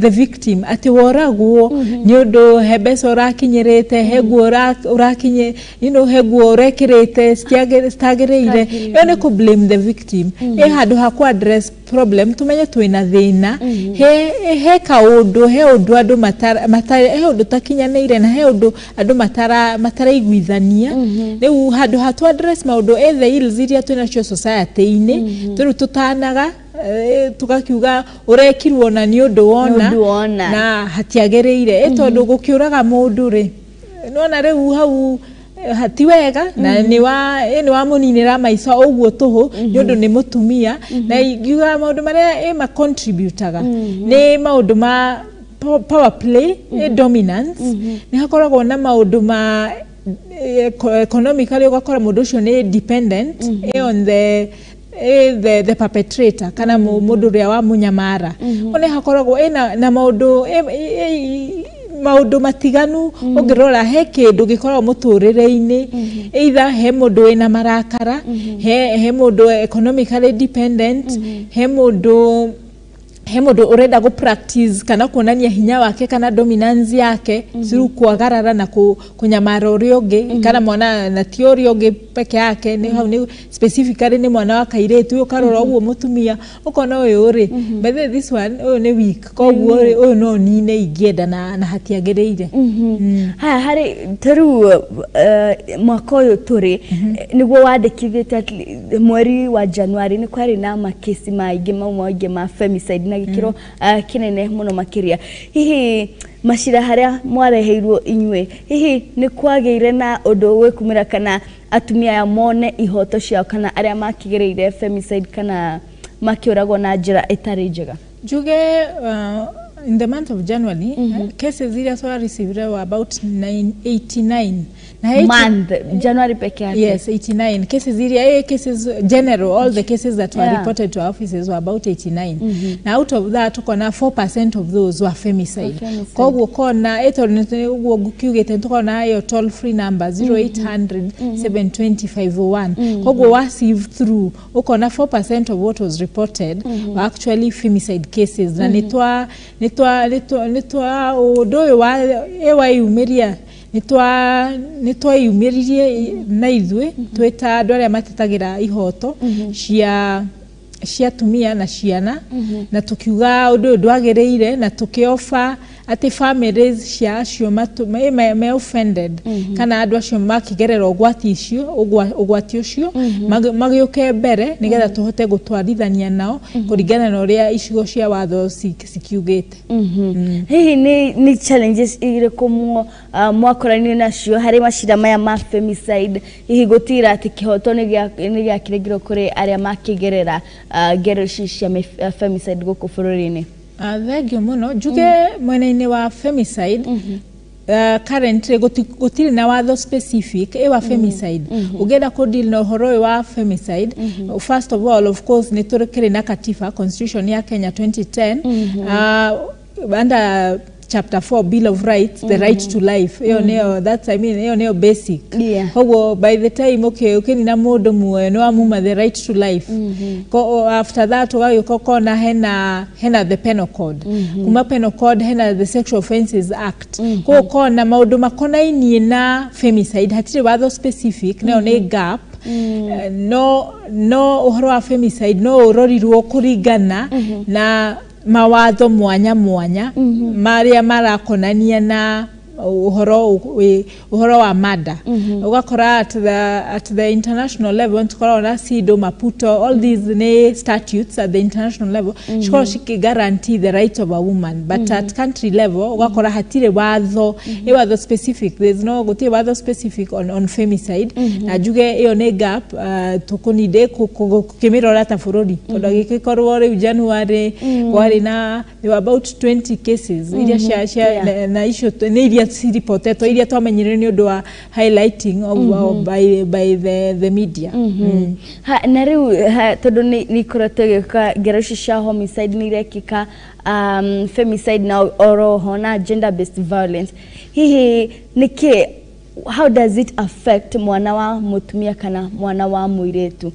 the victim atĩ woragwo nĩ ũndũ he mbeca ũrakinyĩrĩte, he nguo ũrakinye, you know, he nguo ũrekĩrĩte citagĩrĩire. Ĩyo nĩ kũ blame the victim. Ĩ handũ ha kũ address problem tumenye twĩna thĩna, he kaũndũ, he ũndũ andũ he ũndũ takinyanĩire na he ũndũ andũ mataraiguithania. Rĩu handũ ha tũ address maũndũ the ills iria twĩnacio society-inĩ tũrĩu tũtanaga tugakiuga ũrekirwo na nĩ ũndũ wona na hatiagĩrĩire tondũ gũkĩũraga mũndũ rĩ nĩwona rĩu hau hati wega na nĩ wa mũninĩra maica ũguo tũhũ nĩ ũndũ nĩ mũtumia. Na ingiuga maũndũ marĩa ma contributaga nĩ maũndũ ma power play, dominance, nĩ hakoragwo na maũndũ ma economically ũgakora mũndũ ũcio nĩ dependent on the perpetrator kana mũndũ ũrĩa wa mũnyamara. Nĩ hakoragwo na maũndũ maũndũ matiganu ũngĩrora he kĩndũ gĩkoragwo mũtũrĩre-inĩ, either he mũndũ wĩna marakara, he mũndũ economically dependent, he mũndũ ũrenda gũ practice kana kuonania hinya wake kana dominance yake through kwagarara na kũnyamara ũrĩa ũngĩ kana mwana na ti ũrĩa ũngĩ peke yake, nĩ hau nĩ specifically nĩ mwana wa kairĩtu ũkarora ũguo mũtumia ũkona ũyũ rĩ by the way this one ũyũ nĩ weak koguo ũyũ no nine ingĩenda na hatiagĩrĩire. Haya harĩ tarĩu mwaka ũyũ tũrĩ nĩguo wandĩkithĩte mweri wa January nĩ kwarĩ na makesi maingĩ mau maingĩ ma femicide na gĩkĩro kĩnene mũno makĩria. Hihi macira harĩa mwareheirwo inyuĩ hihi nĩ kwagĩire na ũndũ gwĩkumĩra kana atumia aya mone ihoto ciao kana arĩa makĩgereire femicide kana makĩũragwo na njĩra ĩtarĩ njega? Njuge in the month of January cases iria twareceived were about 89. Month January peke yake? Yes, 89 cases iria cases general, all the cases that were reported to our offices were about 89. Na out of that tukona 4% of those were femicide. Koguo kona ũguo ngukiugĩte tukona iyo toll free number 0800 720 501. Koguo wa sieve through ukona 4% of what was reported were actually femicide cases. Na nĩ twa ũndũ ũyũ wa weyumĩria nĩ tweyumĩririe na ithuĩ twĩ ta andũ arĩa matetagĩra ihoto cia cia atumia na ciana, na tukiuga ũndũ ũyũ ndwagĩrĩire, na tũkĩofa atĩ families cia acio me offended kana andũ acio makĩgerera ũgwati icio, ũgwati ũcio, magĩũke mbere nĩgetha tũhote gũtwarithania nao kũringana na ũrĩa icigo cia watho cikiugĩte. Hihi nĩ challenges irĩkũ mwakoranire nacio harĩ macira maya ma femicide, hihi gũtira atĩ kĩhoto nĩ gĩakĩrĩngĩrwo kũrĩ arĩa makĩgerera ngero ici cia femicide gũkũ bũrũri-inĩ? Thengio mũno. Njuge mwena-inĩ wa femicide, currently gũtirĩ na watho specific wa femicide. Ũngĩenda kũ deal na ũhoro ũyũ wa femicide, first of all, of course, nĩ tũkĩrĩ na katiba, constitution ya Kenya 2010, under chapter 4, Bill of Rights, the right to life. Ĩyo nĩyo, that's, I mean, ĩyo nĩyo basic. Koguo by the time ũkĩnina mũndũ muoyo, nĩ wamuma the right to life. After that ũgagĩũka ũkona hena the Penal Code. Kuma Penal Code hena the Sexual Offences Act. Koguo ũkona maũndũ makonainie na femicide hatirĩ watho specific, nayo nĩ gap. No ũhoro wa femicide no ũrorirwo kũringana na mawatho mwanya mwanya marĩa marakonania na ũhoro wa mada. Ũgakora at the international level nĩtũkoragwo na CEDAW, Maputo, all these nĩ statutes at the international level cikoragwo cikĩ guarantee the right of a woman, but at country level ũgakora hatirĩ watho, ĩ watho specific, there's no, gũtirĩ watho specific on femicide. Na njuge ĩyo nĩ gap tũkũninde gũkĩmĩrora ta bũrũri, tondũ agĩgĩkorwo rĩu January kwarĩ na, there were about 20 cases iria cia na icio nĩ iria ciripotetwo, iria twamenyire nĩ ũndũ wa highlighting of by the media. Ha, na rĩu tondũ nĩ ikoretwo ĩgĩka ngero ici cia homicide nĩ irekĩka, femicide na oroho na gender based violence, hihi nĩkĩ, how does it affect mwana wa mũtumia kana mwana wa mũirĩtu?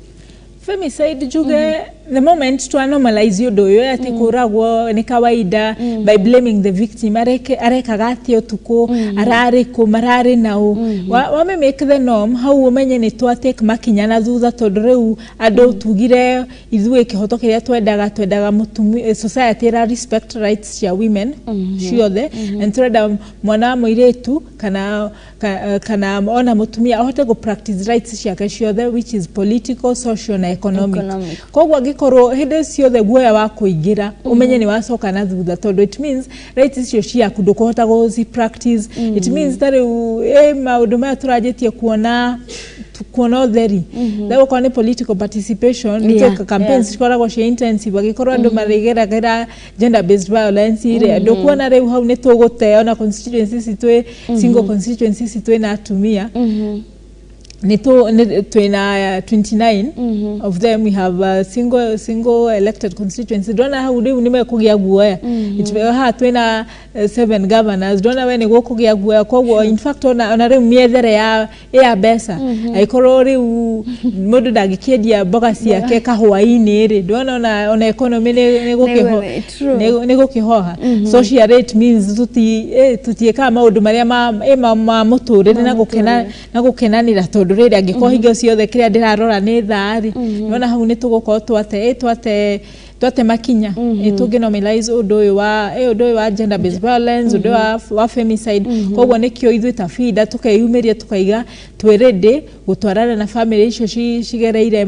Femicide, njuge the moment twa normalize ũndũ ũyũ atĩ kũragwo nĩ kawaida by blaming the victim, arekaga atĩa ũtukũ, ararĩ kũ, mararĩ naũ, wame make the norm hau, ũmenye nĩ twa take makinya na thutha, tondũ rĩu andũ tugire ithuĩ kĩhoto kĩrĩa twendaga mũtumia, society ĩra respect rights cia women ciothe, na nĩ tũrenda mwana wa mũirĩtu kana ona mũtumia ahote gũ practice rights ciake ciothe, which is political, social na economic. Economic. Koguo angĩkorwo hĩndĩ ciothe guoya wa kũingĩra, ũmenye nĩ wacoka na thutha, tondũ it means rights icio ciaku ndũkũhota gũci practice. It means ta rĩu maũndũ maya tũranjĩtie kuona ũtheri, rĩu okorwo nĩ political participation, nĩ campaigns cikoragwo cia intensive. Angĩkorwo andũ marĩgeragĩra gender based violence rĩ, ndũkuona rĩu hau nĩ tũgũte ona constituency ici twĩ single constituency ici twĩna atumia, nĩ twĩna 29 of them, we have a single elected constituency. Ndona hau rĩu nĩ mekũgĩa guoya. Haha twĩna seven governors, ndona we nĩ gũkũgĩa guoya. Koguo in fact ona rĩu mĩethere ya mbeca, angĩkorwo rĩu mũndũ ndangĩkĩendia mboga ciake kahũa-inĩ rĩ, ndona ona economy nĩ gũkĩhoha. Social rate means tũtiĩkaga maũndũ marĩa ma mũtũrĩre na gũkena na gũkenanĩra, tondũ rĩrĩ angĩkorwo hingo ciothe kĩrĩa ndĩrarora nĩ thaa rĩ, nĩwona hau nĩ tũgũkorwo twate makinya. Tũngĩ normalize ũndũ ũyũ wa gender based violence, ũndũ ũyũ wa femicide. Koguo nĩkĩo ithuĩ ta FIDA tũkeyumĩria, tukaiga twĩ ready gũtwarana na family icio cigereire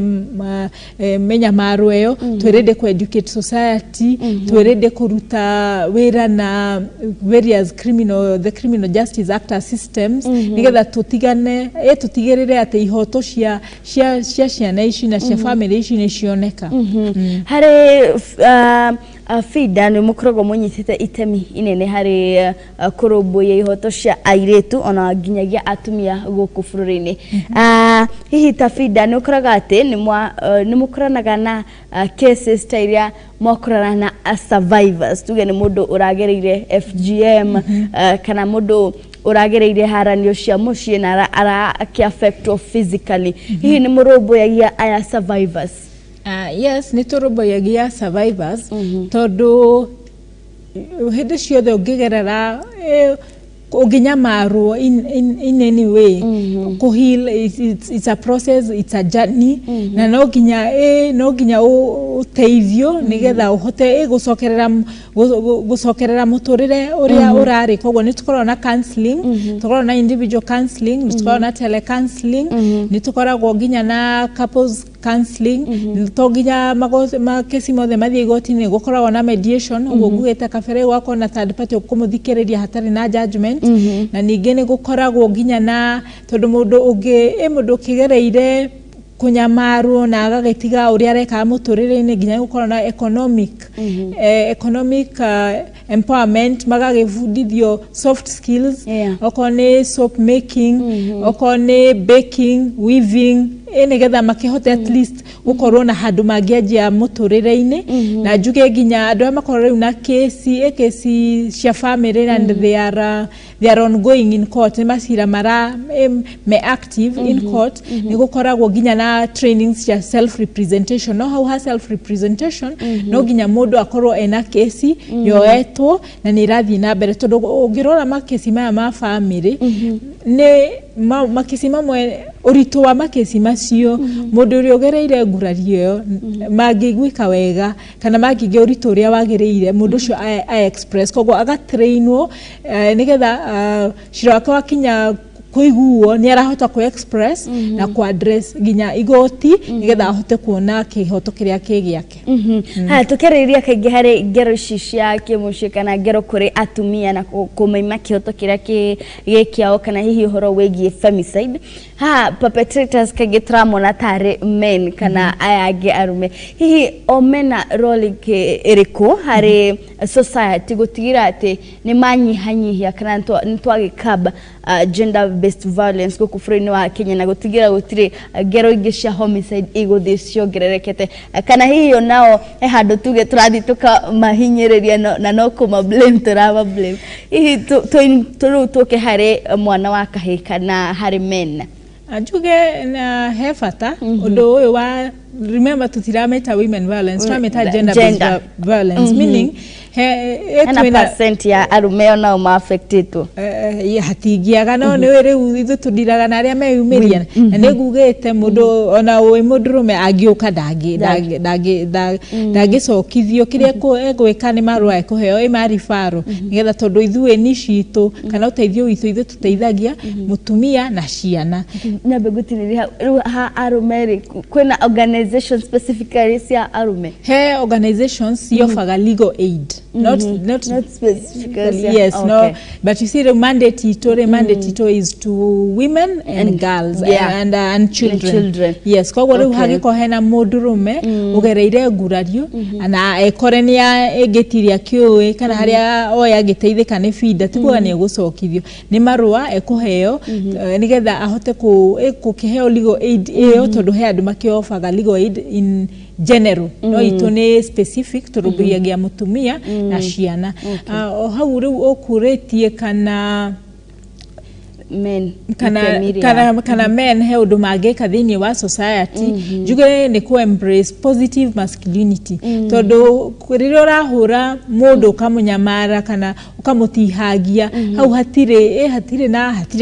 mĩnyamaro ĩyo, twĩ ready kũ educate society, twĩ ready kũruta wĩra na various criminal the criminal justice actor systems, nĩgetha tũtigane tũtigĩrĩre atĩ ihoto cia ciana ici na cia family ici nĩ cioneka. Harĩ FIDA nĩ mũkoragwo mũnyitĩte itemi inene harĩ kũrũmbũiya ihoto cia airĩtu ona nginyagia atumia gũkũ bũrũri-inĩ. Hihi ta FIDA nĩ ũkoraga atĩ nĩ mũkoranaga na cases ta iria mwakorana na survivors, tuge nĩ mũndũ ũragereire FGM, kana mũndũ ũragereire haranio cia mũciĩ na arakĩ physically, hihi nĩ mũrũmbũyagia aya survivors? Yes, nĩ tũrũmbũyagia survivors, tondũ hĩndĩ ciothe ũngĩgerera Ũngĩnyamarwo in any way, kũheal it's a process, it's a journey, na no nginya ũteithio nĩgetha ũhote gũcokerera mũtũrĩre ũrĩa ũrarĩ. Koguo nĩ tũkoragwo na counseling, tũkoragwo na individual counseling, nĩ tũkoragwo na telecounseling, nĩ tũkoragwo nginya na couples counseling. To nginya makesi mothe mathiĩ igoti-inĩ, gũkoragwo na mediation. Ũguo ngugĩte kabere, gũgakorwo na third party ũkũmũthikĩrĩria hatarĩ na judgment. Na ningĩ nĩ gũkoragwo nginya na, tondũ mũndũ ũngĩ mũndũ ũkĩgereire kũnyamarwo na agagĩtiga ũrĩa arekaga mũtũrĩre-inĩ, nginya gũkorwo na economic empowerment, magagĩbundithio soft skills, okorwo nĩ soap making, okorwo nĩ baking, weaving, nĩgetha makĩhote at least gũkorwo na handũ mangĩanjia mũtũrĩre-inĩ. Na njuge nginya andũ arĩa makorwo rĩu na kesi cia family and they are ongoing in court, nĩ macira mara me active in court, nĩ gũkoragwo nginya na trainings cia self representation. No hau ha self representation, no nginya mũndũ akorwo ena kesi yoetwo na nĩ ĩrathiĩ na mbere, tondũ ũngĩrora makesi maya ma family nĩ makesi mamwe, ũritũ wa makesi macio, mũndũ ũrĩa ũgereire ngurario ĩyo mangĩiguĩka wega kana mangĩgĩa ũritũ ũrĩa wagĩrĩire mũndũ ũcio a express. Koguo agatrainwo nĩgetha cira wake wakinya kũiguo nĩ arahota kũ express na kũ address nginya igoti nĩgetha ahote kuona kĩhoto kĩrĩa kĩ gĩake. Haya, tũkĩarĩrĩria kaingĩ harĩ ngero ici cia kĩmũciĩ kana ngero kũrĩ atumia na kũmaima kĩhoto kĩrĩa gĩ kĩao, kana hihi ũhoro wĩgiĩ femicide, haha perpetrators kaingĩ tũramona tarĩ men kana aya angĩ arũme. Hihi o mena role ĩrĩkũ harĩ society gũtigĩra atĩ nĩ manyihanyihia kana nĩ twagĩkaba gender based violence gũkũ bũrũri-inĩ wa Kenya, na gũtigĩra gũtirĩ ngero ingĩ cia homicide igũthiĩ ciongererekete? Kana hihi onao he handũ tuge tũrathiĩ tũkamahinyĩrĩria na no kũma blame tũrama blame? Hihi rĩu tũke harĩ mwana wa kahĩĩ kana harĩ men. Njuge na he bata ũndũ ũyũ wa, remember, tũtiramĩta women violence, tũramĩta gender based Gender. violence, meaning he hena twĩna percent ya arũme onao maaffectĩtwo. Hatingĩaga, no nĩ rĩu ithuĩ tũndiraga na arĩa meyumĩria, na nĩ ngugĩte mũndũ ona wĩ mũndũrũme angĩũka ndangĩcokithio. Kĩrĩa egwĩka nĩ marũa ekũheo ma referral, nĩgetha, tondũ ithuĩ ni citũ kana ũteithio witũ, ithuĩ tũteithagia mũtumia na ciana. Nyambe ngũtirĩrie hau. Rĩu ha arũme rĩ, kwĩna organization specifically cia arũme? He organizations ciofaga legal aid, not not, Not specifically yes, no, but you see, the mandate itũ rĩ, mandate itũ is to women and girls and children. Children. Yes, koguo rĩu hangĩkorwo hena mũndũrũme ũgereire ngurario na ekore nĩ ĩngĩtiria kĩũĩ kana harĩa oya angĩteithĩka nĩ binda, ti kuga nĩ egũcokithio, nĩ marũa ekũheo nĩgetha ahote gũkĩheo legal aid ĩyo, tondũ he andũ makĩobaga legal aid in general, no itũ nĩ specific, tũrũmbũyagia mũtumia na ciana. O hau rĩu ũkũrĩtie kana men kana itemi rĩao. Kana men he ũndũ mangĩka thĩinĩ wa society, njuge nĩ kũ embrace positive masculinity, tondũ rĩrĩa ũrahũra mũndũ, ũkamũnyamara kana ũkamũtihangia, hau hatirĩ hatirĩ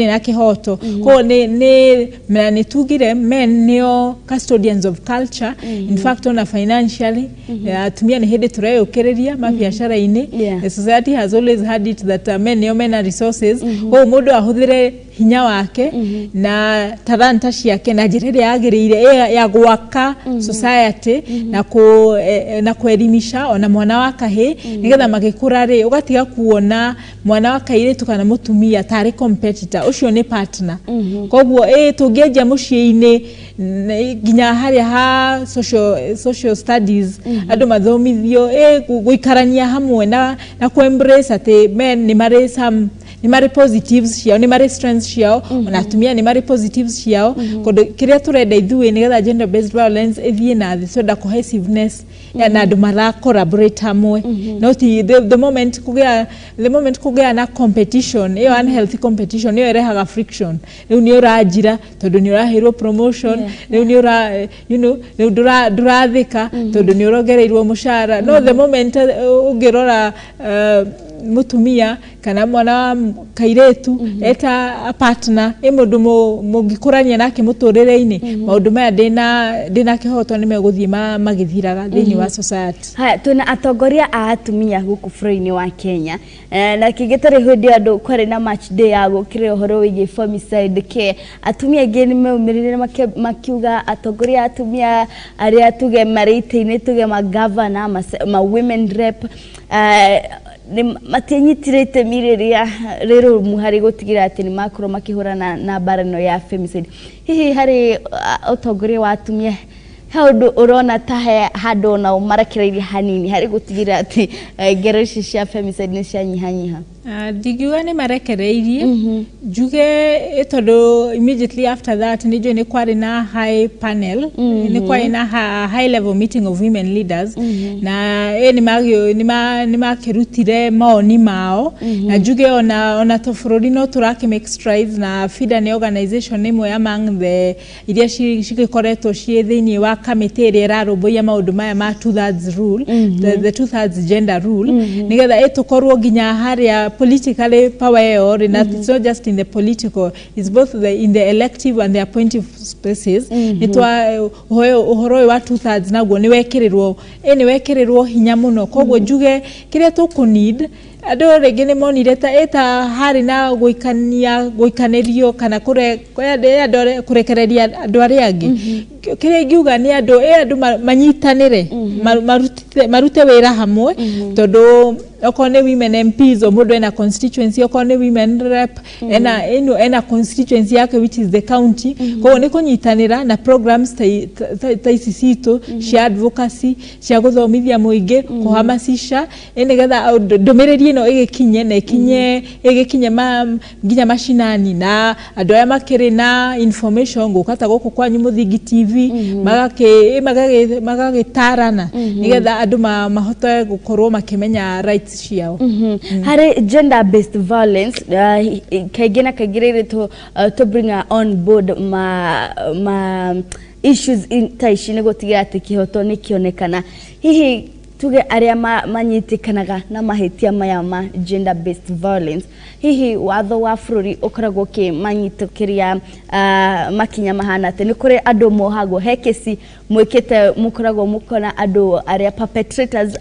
na kĩhoto. Koguo nĩ na nĩ tugire men nĩo custodians of culture. In fact, ona financially, atumia nĩ hĩndĩ tũreyũkĩrĩria mabiacara-inĩ. The society has always had it that men nĩo mena resources. Koguo mũndũ ahũthĩre hinya wake na talanta ciake na njĩra ĩrĩa yagĩrĩire ya gwaka society na kuelimisha ona mwana wa kahĩ, nĩgetha magĩkũra rĩ, ũgatiga kuona mwana wa kairĩtu kana mũtumia tarĩ competitor, ũcio nĩ partner. Koguo tũngĩanjia mũciĩ-inĩ, nginya harĩa ha social studies, andũ mathomithio gũikarania hamwe na kũ embrace atĩ men nĩ marĩ some, nĩ marĩ positives ciao, nĩ marĩ strengths ciao, ona atumia nĩ marĩ positives ciao. Kũndũ kĩrĩa tũrenda ithuĩ nĩgetha gender based violence ĩthiĩ na thĩ, twenda cohesiveness na andũ mara collaborate hamwe, no ti the moment kũgĩa na competition ĩyo, unhealthy competition ĩyo ĩrehaga friction. Rĩu nĩ ũranjira tondũ nĩ ũraheirwo promotion, rĩu nĩ ũra you know rĩu ndũrathĩka tondũ nĩ ũrongereirwo mũcara. No the moment ũngĩrora Mutumia kana mwana wa kairetu eta a partner, ĩ mũndũ mũngĩkũrania nake mũtũrĩre-inĩ, maũndũ maya ndĩna kĩhoto nĩ megũthiĩ magĩthiraga thĩinĩ wa society. Haya, twĩna atongoria a atumia gũkũ bũrũri-inĩ wa Kenya. Na kĩngĩ, tarĩ hĩndĩ andũ kwarĩ na March Day ya gũkĩrĩra ũhoro wĩgiĩ femicide care, atumia aingĩ nĩ meumĩrire makiuga atongoria a atumia arĩa tuge marĩ itĩ-inĩ, tuge magavana, ma women rep, nĩ matianyitire itemi rĩrĩa rĩrũmu harĩ gũtigĩrĩra atĩ nĩ makorwo makĩhũrana na mbara ĩno ya femicide. Hihi harĩ ũtongoria wa atumia, he ũndũ ũrona ta he handũ onao marekereirie hanini harĩ gũtigĩrĩra atĩ ngero ici cia femicide nĩ cianyihanyiha? Ndingiuga nĩ marekereirie, njuge tondũ immediately after that nĩ njũĩ nĩ kwarĩ na high panel, nĩ kwarĩ na high level meeting of women leaders, na nĩ makĩrutire maoni mao. Na njuge ona to bũrũri no tũrakĩ make strides, na FIDA nĩ organization ĩmwe among the iria cigĩkoretwo ciĩ thĩinĩ wa kamĩtĩ ĩrĩa ĩrarũmbũiya maũndũ maya ma two thirds rule, the two thirds gender rule, nĩgetha ĩtũkorwo nginya harĩa politically power ĩyo rĩ, na it's not just in the political, it's both in the elective and the appointive spaces. Nĩ twa ũhoro ũyũ wa two thirds naguo nĩ wekĩrĩrwo hinya mũno. Koguo njuge kĩrĩa tũkũ need, andũ rĩngĩ nĩ monire ta ĩta harĩ na gũikania, gũikanĩrio kana andũ kũrekereria andũ arĩa angĩ. Kĩrĩa ingiuga nĩ andũ manyitanĩre, marute wĩra hamwe, tondũ okorwo nĩ women MPs, o mũndũ ena constituency, okorwo nĩ women rep, ena ĩno ena constituency yake, which is the county. Koguo nĩ kũnyitanĩra na programs ta ici citũ cia advocacy, cia gũthomithia mũingĩ, kũhamasisha, nĩgetha ndũmĩrĩri ĩno ĩgĩkinye na ĩkinye ĩgĩkinye nginya macinani, na andũ arĩa makĩrĩ na information gũka ta gũkũ kwanyu Mũthingi TV, magagĩtarana nĩgetha andũ mahote gũkorwo makĩmenya rights ciao. Harĩ gender based violence, kaingĩ na kaingĩ rĩrĩ to bring on board ma issues ta ici nĩ gũtigĩrĩra atĩ kĩhoto nĩ kĩonekana. Hihi tuge arĩa manyitĩkanaga na mahĩtia maya ma gender based violence, hihi watho wa bũrũri ũkoragwo ũkĩmanyitũkĩria makinya mahana atĩ nĩ kũrĩ andũ mohagwo? He kesi mwĩkĩte mũkoragwo mũkona andũ arĩa perpetrators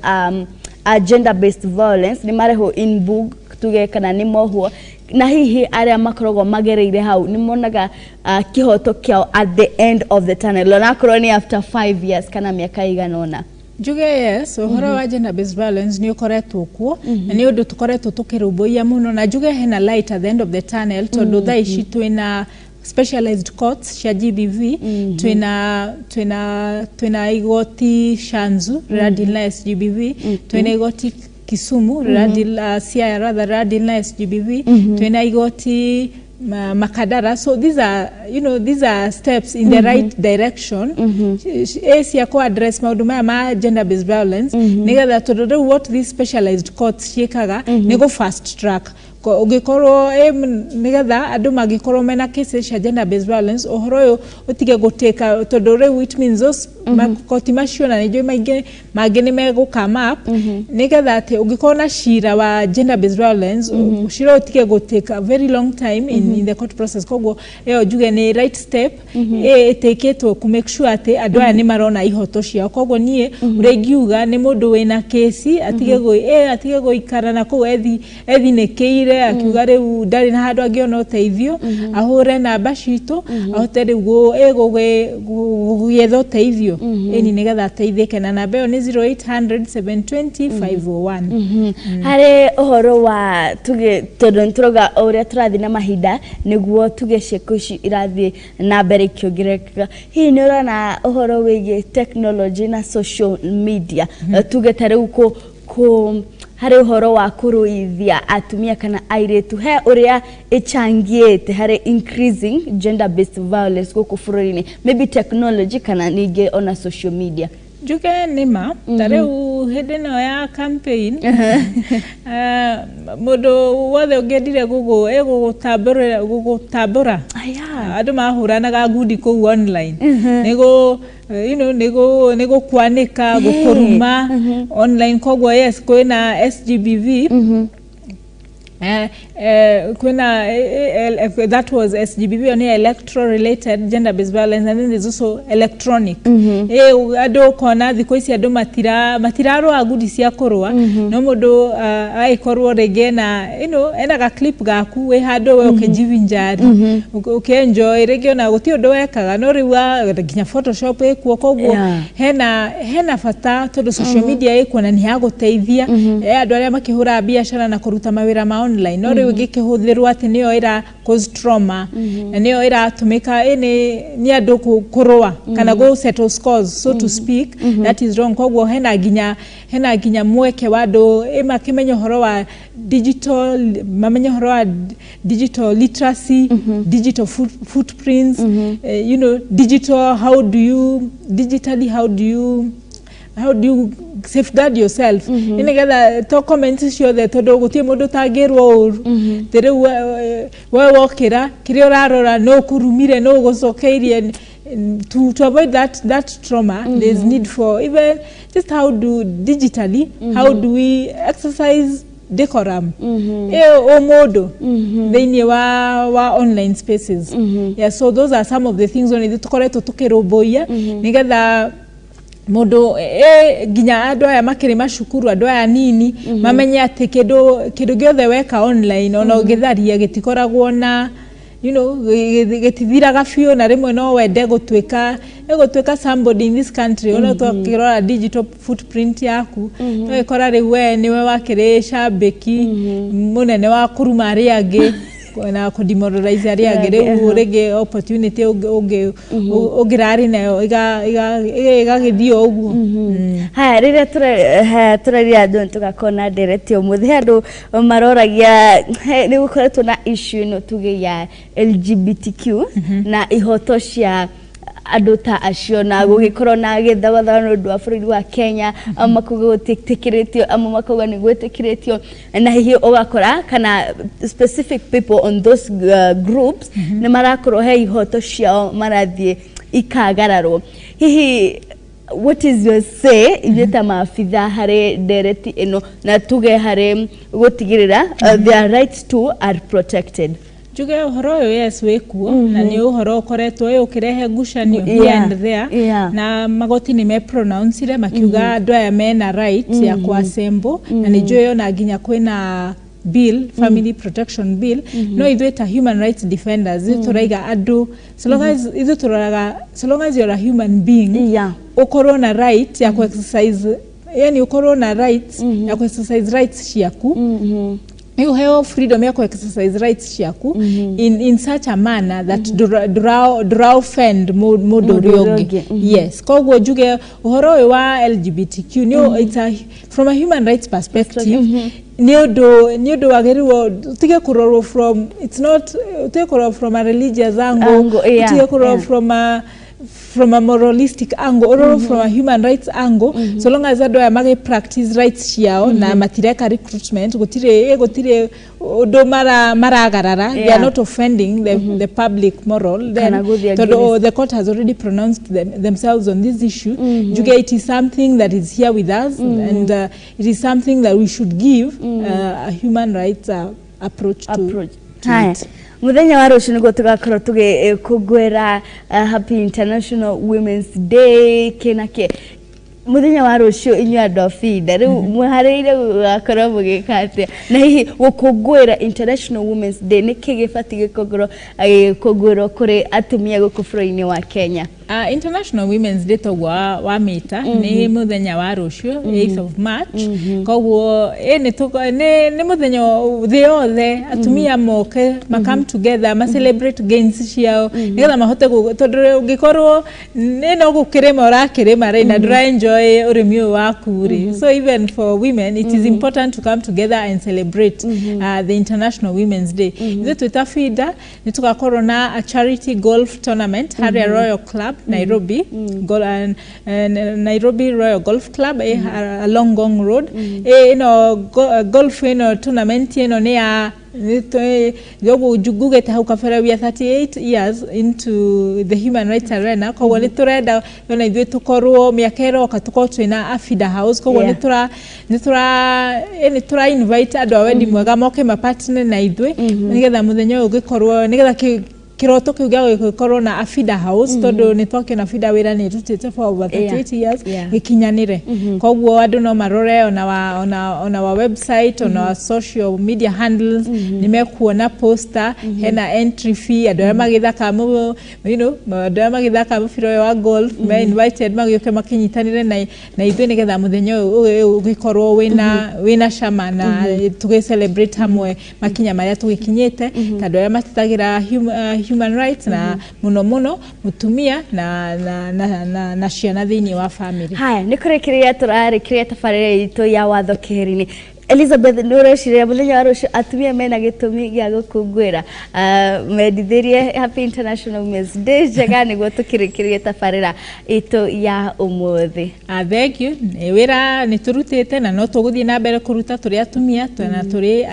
a gender based violence nĩ marehwo in book, tuge kana nĩ mohwo, na hihi arĩa makoragwo magereire hau nĩ monaga kĩhoto kĩao at the end of the tunnel, onakorwo nĩ after 5 years kana mĩaka ĩigana ũna? Njuge yes, ũhoro wa gender based violence nĩ ũkoretwo kuo, na nĩ ũndũ tũkoretwo tũkĩrũmbũiya mũno, na njuge hena light at the end of the tunnel, tondũ thaa ici twĩna specialized courts cia GBV. Twĩna igoti Shanzu rĩra deal na SGBV, twĩna igoti Kisumu rĩra deal, Siaya rather, rĩra deal na SGBV, twĩna igoti Makadara. So these are you know these are steps in the right direction cia ku address maũndũ maya ma gender based violence, nĩgetha, tondũ rĩu what these specialized courts ciĩkaga nĩ go fast track. Ũngĩkorwo nĩgetha andũ mangĩkorwo mena cases cia gender based violence, ũhoro ũyũ ũtige gũtĩka, tondũ rĩu it means those makoti macio, na nĩnjũĩ maingĩ mangĩ nĩ megũ come up, nĩgetha atĩ ũngĩkorwo na cira wa gender based violence, cira ũyũ ũtige gũtake a very long time in the court process. Koguo ĩyo njuge nĩ right step ĩtĩkĩtwo ku make sure atĩ andũ aya nĩ marona ihoto ciao. Koguo niĩ ũrĩa ingiuga nĩ mũndũ wĩna kesi atige gũikara na kũu ethinĩkĩire akiuga rĩu ndarĩ na handũ angĩona ũteithio, ahũre namba citũ, ahote rĩu gũgĩetha ũteithio, ĩni nĩgetha ateithĩke, na namba ĩyo nĩ 0800 720 501. Harĩ ũhoro wa tuge, tondũ nĩ tũrauga o ũrĩa tũrathiĩ na mahinda nĩguo tuge ciĩko ici irathiĩ na mbere ikĩongererekaga, hihi nĩ ũrona ũhoro wĩgiĩ technology na social media, tuge ta rĩu kũ harĩ ũhoro wa kũrũithia atumia kana airĩtu, he ũrĩa ĩchangiĩte harĩ increasing gender based violence gũkũ bũrũri-inĩ, maybe technology kana ningĩ ona social media? Njuge nĩma, ta rĩu hĩndĩ ĩno ya campaign, mũndũ wothe ũngĩendire gũgũtambũra, andũ mahũranaga ngundi kũu online, nĩgũ you know nĩgũ nĩgũkwanĩka, gũkũruma online. Koguo yes, kwĩna SGBV. Kwina that was SGBV nĩ electro related gender based violence, and then there's also electronic. Andũ ũkona thikũ ici andũ matirarũa ngundi cia kũrũa, no mũndũ agĩkorwo rĩngĩ ena ena ga clip gaku wĩ handũ we ũkĩjivinjari, ũkĩenjoy, rĩngĩ ona gũtirĩ ũndũ wekaga, no rĩu nginya Photoshop ĩkuo, koguo hena bata tondũ social media ĩkuo na nĩ ya gũteithia andũ arĩa makĩhũraga biacara na kũruta mawĩra ma online, no rĩu ĩngĩkĩhũthĩrwo atĩ nĩyo ĩra cause trauma na nĩyo ĩratũmĩka nĩ andũ kũrũa kana go settle scores, so to speak, that is wrong. Koguo hena nginya mweke wa andũ makĩmenya ũhoro wa digital, mamenye ũhoro wa digital literacy, digital footprints, digital, how do you digitally, how do you safeguard yourself, nĩgetha to comments ciothe, tondũ gũtirĩ mũndũ ũtangĩrwo ũru. Tĩ rĩu we wokĩra kĩrĩa ũrarora no ũkũrumire, no ũgũcokeirie. To avoid that trauma, there's need for even just how do digitally, how do we exercise decorum o mũndũ thĩinĩ wa online spaces. Yeah, so those are some of the things ona ithuĩ tũkoretwo tũkĩrũmbũiya nĩgetha mũndũ nginya andũ aya makĩrĩ macukuru, andũ aya nini mamenye atĩ kĩndũ gĩothe weka online ona ũngĩtharia gĩtikoragwo na gĩtithiraga biũ, na rĩmwe no wende gũtuĩka somebody in this country. Ona twakĩrora digital footprint yaku, no ĩkora rĩu we nĩwe wakĩrĩ cambĩki mũnene wa kũruma arĩa angĩ na kũdemoralize arĩa angĩ. Rĩu rĩngĩ opportunity ũngĩrarĩ nayo ĩgagĩthiĩ o ũguo. Haya, rĩrĩa tũraria andũ tũgakorwo na ndereti ũmũthĩ, andũ maroragia nĩ gũkoretwo na issue ĩno tuge ya LGBTQ na ihoto cia andũ ta acio, na gũgĩkorwo na gĩthawathawa nĩ ũndũ wa bũrũri wa Kenya, amwe makauga gũtiĩtĩkĩrĩtio, amwe makauga nĩ gwĩtĩkĩrĩtio, na hihi ũgakora kana specific people on those groups nĩ marakorwo he ihoto ciao marathiĩ ikagararwo. Hihi what is your say ithuĩ ta maabitha harĩ ndereti ĩno, na tuge harĩ gũtigĩrĩra their rights too are protected? Njuge ũhoro ũyũ, yes, wĩkuo, na nĩ ũhoro ũkoretwo ũkĩrehe ngucanio here and there, na magoti nĩ mepronouncire makiuga andũ aya mena right ya kũassemble, na nĩ njũĩ ona nginya kwĩna bill, family protection bill. No ithuĩ ta human rights defenders tũraiga andũ, so long as ithuĩ tũroraga, so long as you're a human being, ũkorwo na right ya ku-exercise, yani ũkorwo na right ya ku-exercise rights ciaku, ũheo freedom ya ku-exercise rights ciaku in such a manner that ndũra offend mũndũ ũrĩa ũngĩ. Yes, koguo njuge ũhoro ũyũ wa LGBTQ it's from a human rights perspective, nĩ ũndũ wagĩrĩirwo ũtige kũrorwo from, it's not ũtige kũrorwo from a religious angle, ũtige kũrorwo from a moralistic angle, or from a human rights angle. So long as andũ aya magĩ practice rights ciao na matireka recruitment, gũtirĩ ũndũ maragarara, they are not offending the public moral, then the court has already pronounced themselves on this issue. Njuge it is something that is here with us, and it is something that we should give a human rights approach to it. Muthenya wa rũciũ nĩguo tũgakorwo tũgĩkũngũĩra Happy International Women's Day kĩna kĩ. Muthenya wa rũciũ inyuĩ andũ a Binda rĩu mwĩharĩirie gũgakorwo mũgĩka atĩa? Na hihi gũkũngũĩra International Women's Day nĩkĩ gĩbatiĩ gĩkũngũĩrwo kũrĩ atumia gũkũ bũrũri-inĩ wa Kenya? International Women's Day toguo wa mĩta nĩ mũthenya wa rũciũ, 8th of March. Koguo nĩ mũthenya thĩ yothe atumia moke ma come together, ma celebrate gains ciao nĩgetha mahote, tondũ ũngĩkorwo nĩ no gũkĩrĩma ũrakĩrĩma rĩ na ndũra enjoy ũrĩmi ũyũ waku rĩ. So even for women it is important to come together and celebrate the International Women's Day. Ithuĩ twĩ ta Binda nĩ tũgakorwo na a charity golf tournament harĩa Royal Club Nairobi, Nairobi Royal Golf Club along Ngong Road. Ĩno golf ĩno tournament ĩno nĩ ya Ũguo ngugĩte hau kabere, we are 38 years into the human rights arena, koguo nĩ tũrenda ona ithuĩ tũkorwo mĩaka ĩroka tũkorwo twĩna Afida House. Koguo nĩ tũra invite andũ a wendi mwega moke mapatne na ithuĩ, nĩgetha mũthenya ũyũ ũgĩkorwo, nĩgetha kĩroto kĩu gĩa gũkorwo na Afida House, tondũ nĩ twakĩona Afida wĩra nĩ ĩrutĩte for over 38 years, gĩkinyanĩre. Koguo andũ no marore ona wa website, ona wa social media handles, nĩ mekuona poster hena entry fee. Andũ arĩa magĩthaka mũbira ũyũ wa golf me invited magĩũke makĩnyitanĩre na ithuĩ, nĩgetha mũthenya ũyũ ũgĩkorwo wĩna cama na tũgĩ celebrate hamwe makinya marĩa tũgĩkinyĩte ta andũ arĩa matetagĩra human rights, na mũno mũno mũtumia na ciana thĩinĩ wa family. Haya, nĩ kũrĩkĩrĩria tũrarĩkĩrĩria tabarĩra itũ ya watho keheri-inĩ. Elizabeth, nĩ ũreciria mũthenya wa rũciũ atumia mena gĩtũmi gĩa gũkũngũĩra? Mendithĩrie Happy International Women's Day njega nĩguo tũkĩrĩkĩrĩrie tabarĩra itũ ya ũmũthĩ. Ah, thank you. Nĩ wĩra nĩ tũrutĩte na no tũgũthiĩ na mbere kũruta tũrĩ atumia na tũrĩ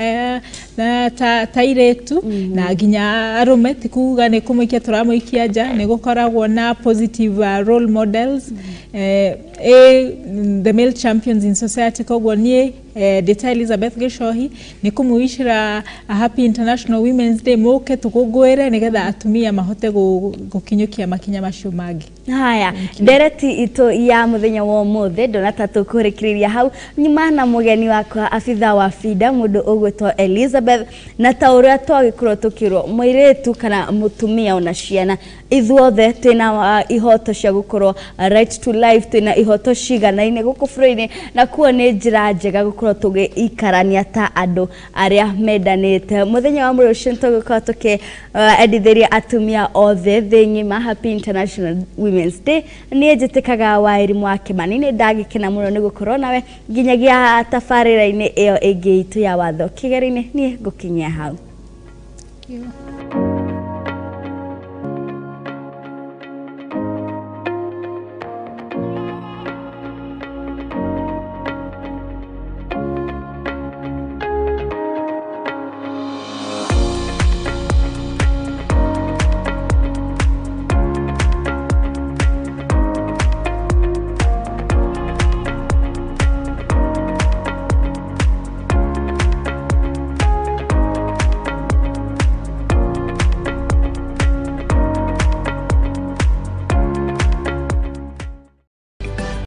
na ta airĩtu na nginya arũme. Ti kuga nĩ kũmũikia tũramũikia nja, nĩ gũkoragwo na positive role models, the male champions in society. Koguo niĩ ndĩ ta Elizabeth Gichohi nĩ kũmũwicĩra a Happy International Women's Day. Mũke tũkũngũĩre nĩgetha atumia mahote gũkinyũkia makinya macio mangĩ. Haya, ndereti itũ ya mũthenya wa ũmũthĩ ndona ta tũkũrĩkĩrĩria hau nyuma na mũgeni wakwa, abitha wa FIDA, mũndũ ũgwĩtwo Elizabeth. Na ta ũrĩa twagĩkorwo tũkĩrwo, mũirĩtu kana mũtumia ona ciana, ithuothe twĩna ihoto cia gũkorwo, right to life, twĩna ihoto ciganaine gũkũ bũrũri-inĩ, na kuo nĩ njĩra njega gũkorwo tũgĩikarania ta andũ arĩa mendanĩte. Mũthenya wa rũciũ tũgũkorwo tũkĩendithĩria atumia othe thĩ ng'ima Happy International Women's Day. Niĩ njĩtĩkaga Waĩrimũ wa Kĩmani, nĩ ndagĩkena mũno nĩ gũkorwo nawe nginyagia tabarĩra-inĩ ĩyo ĩngĩ itũ ya watho kĩgeri-inĩ. Niĩ ngũkinyia hau. Thank you.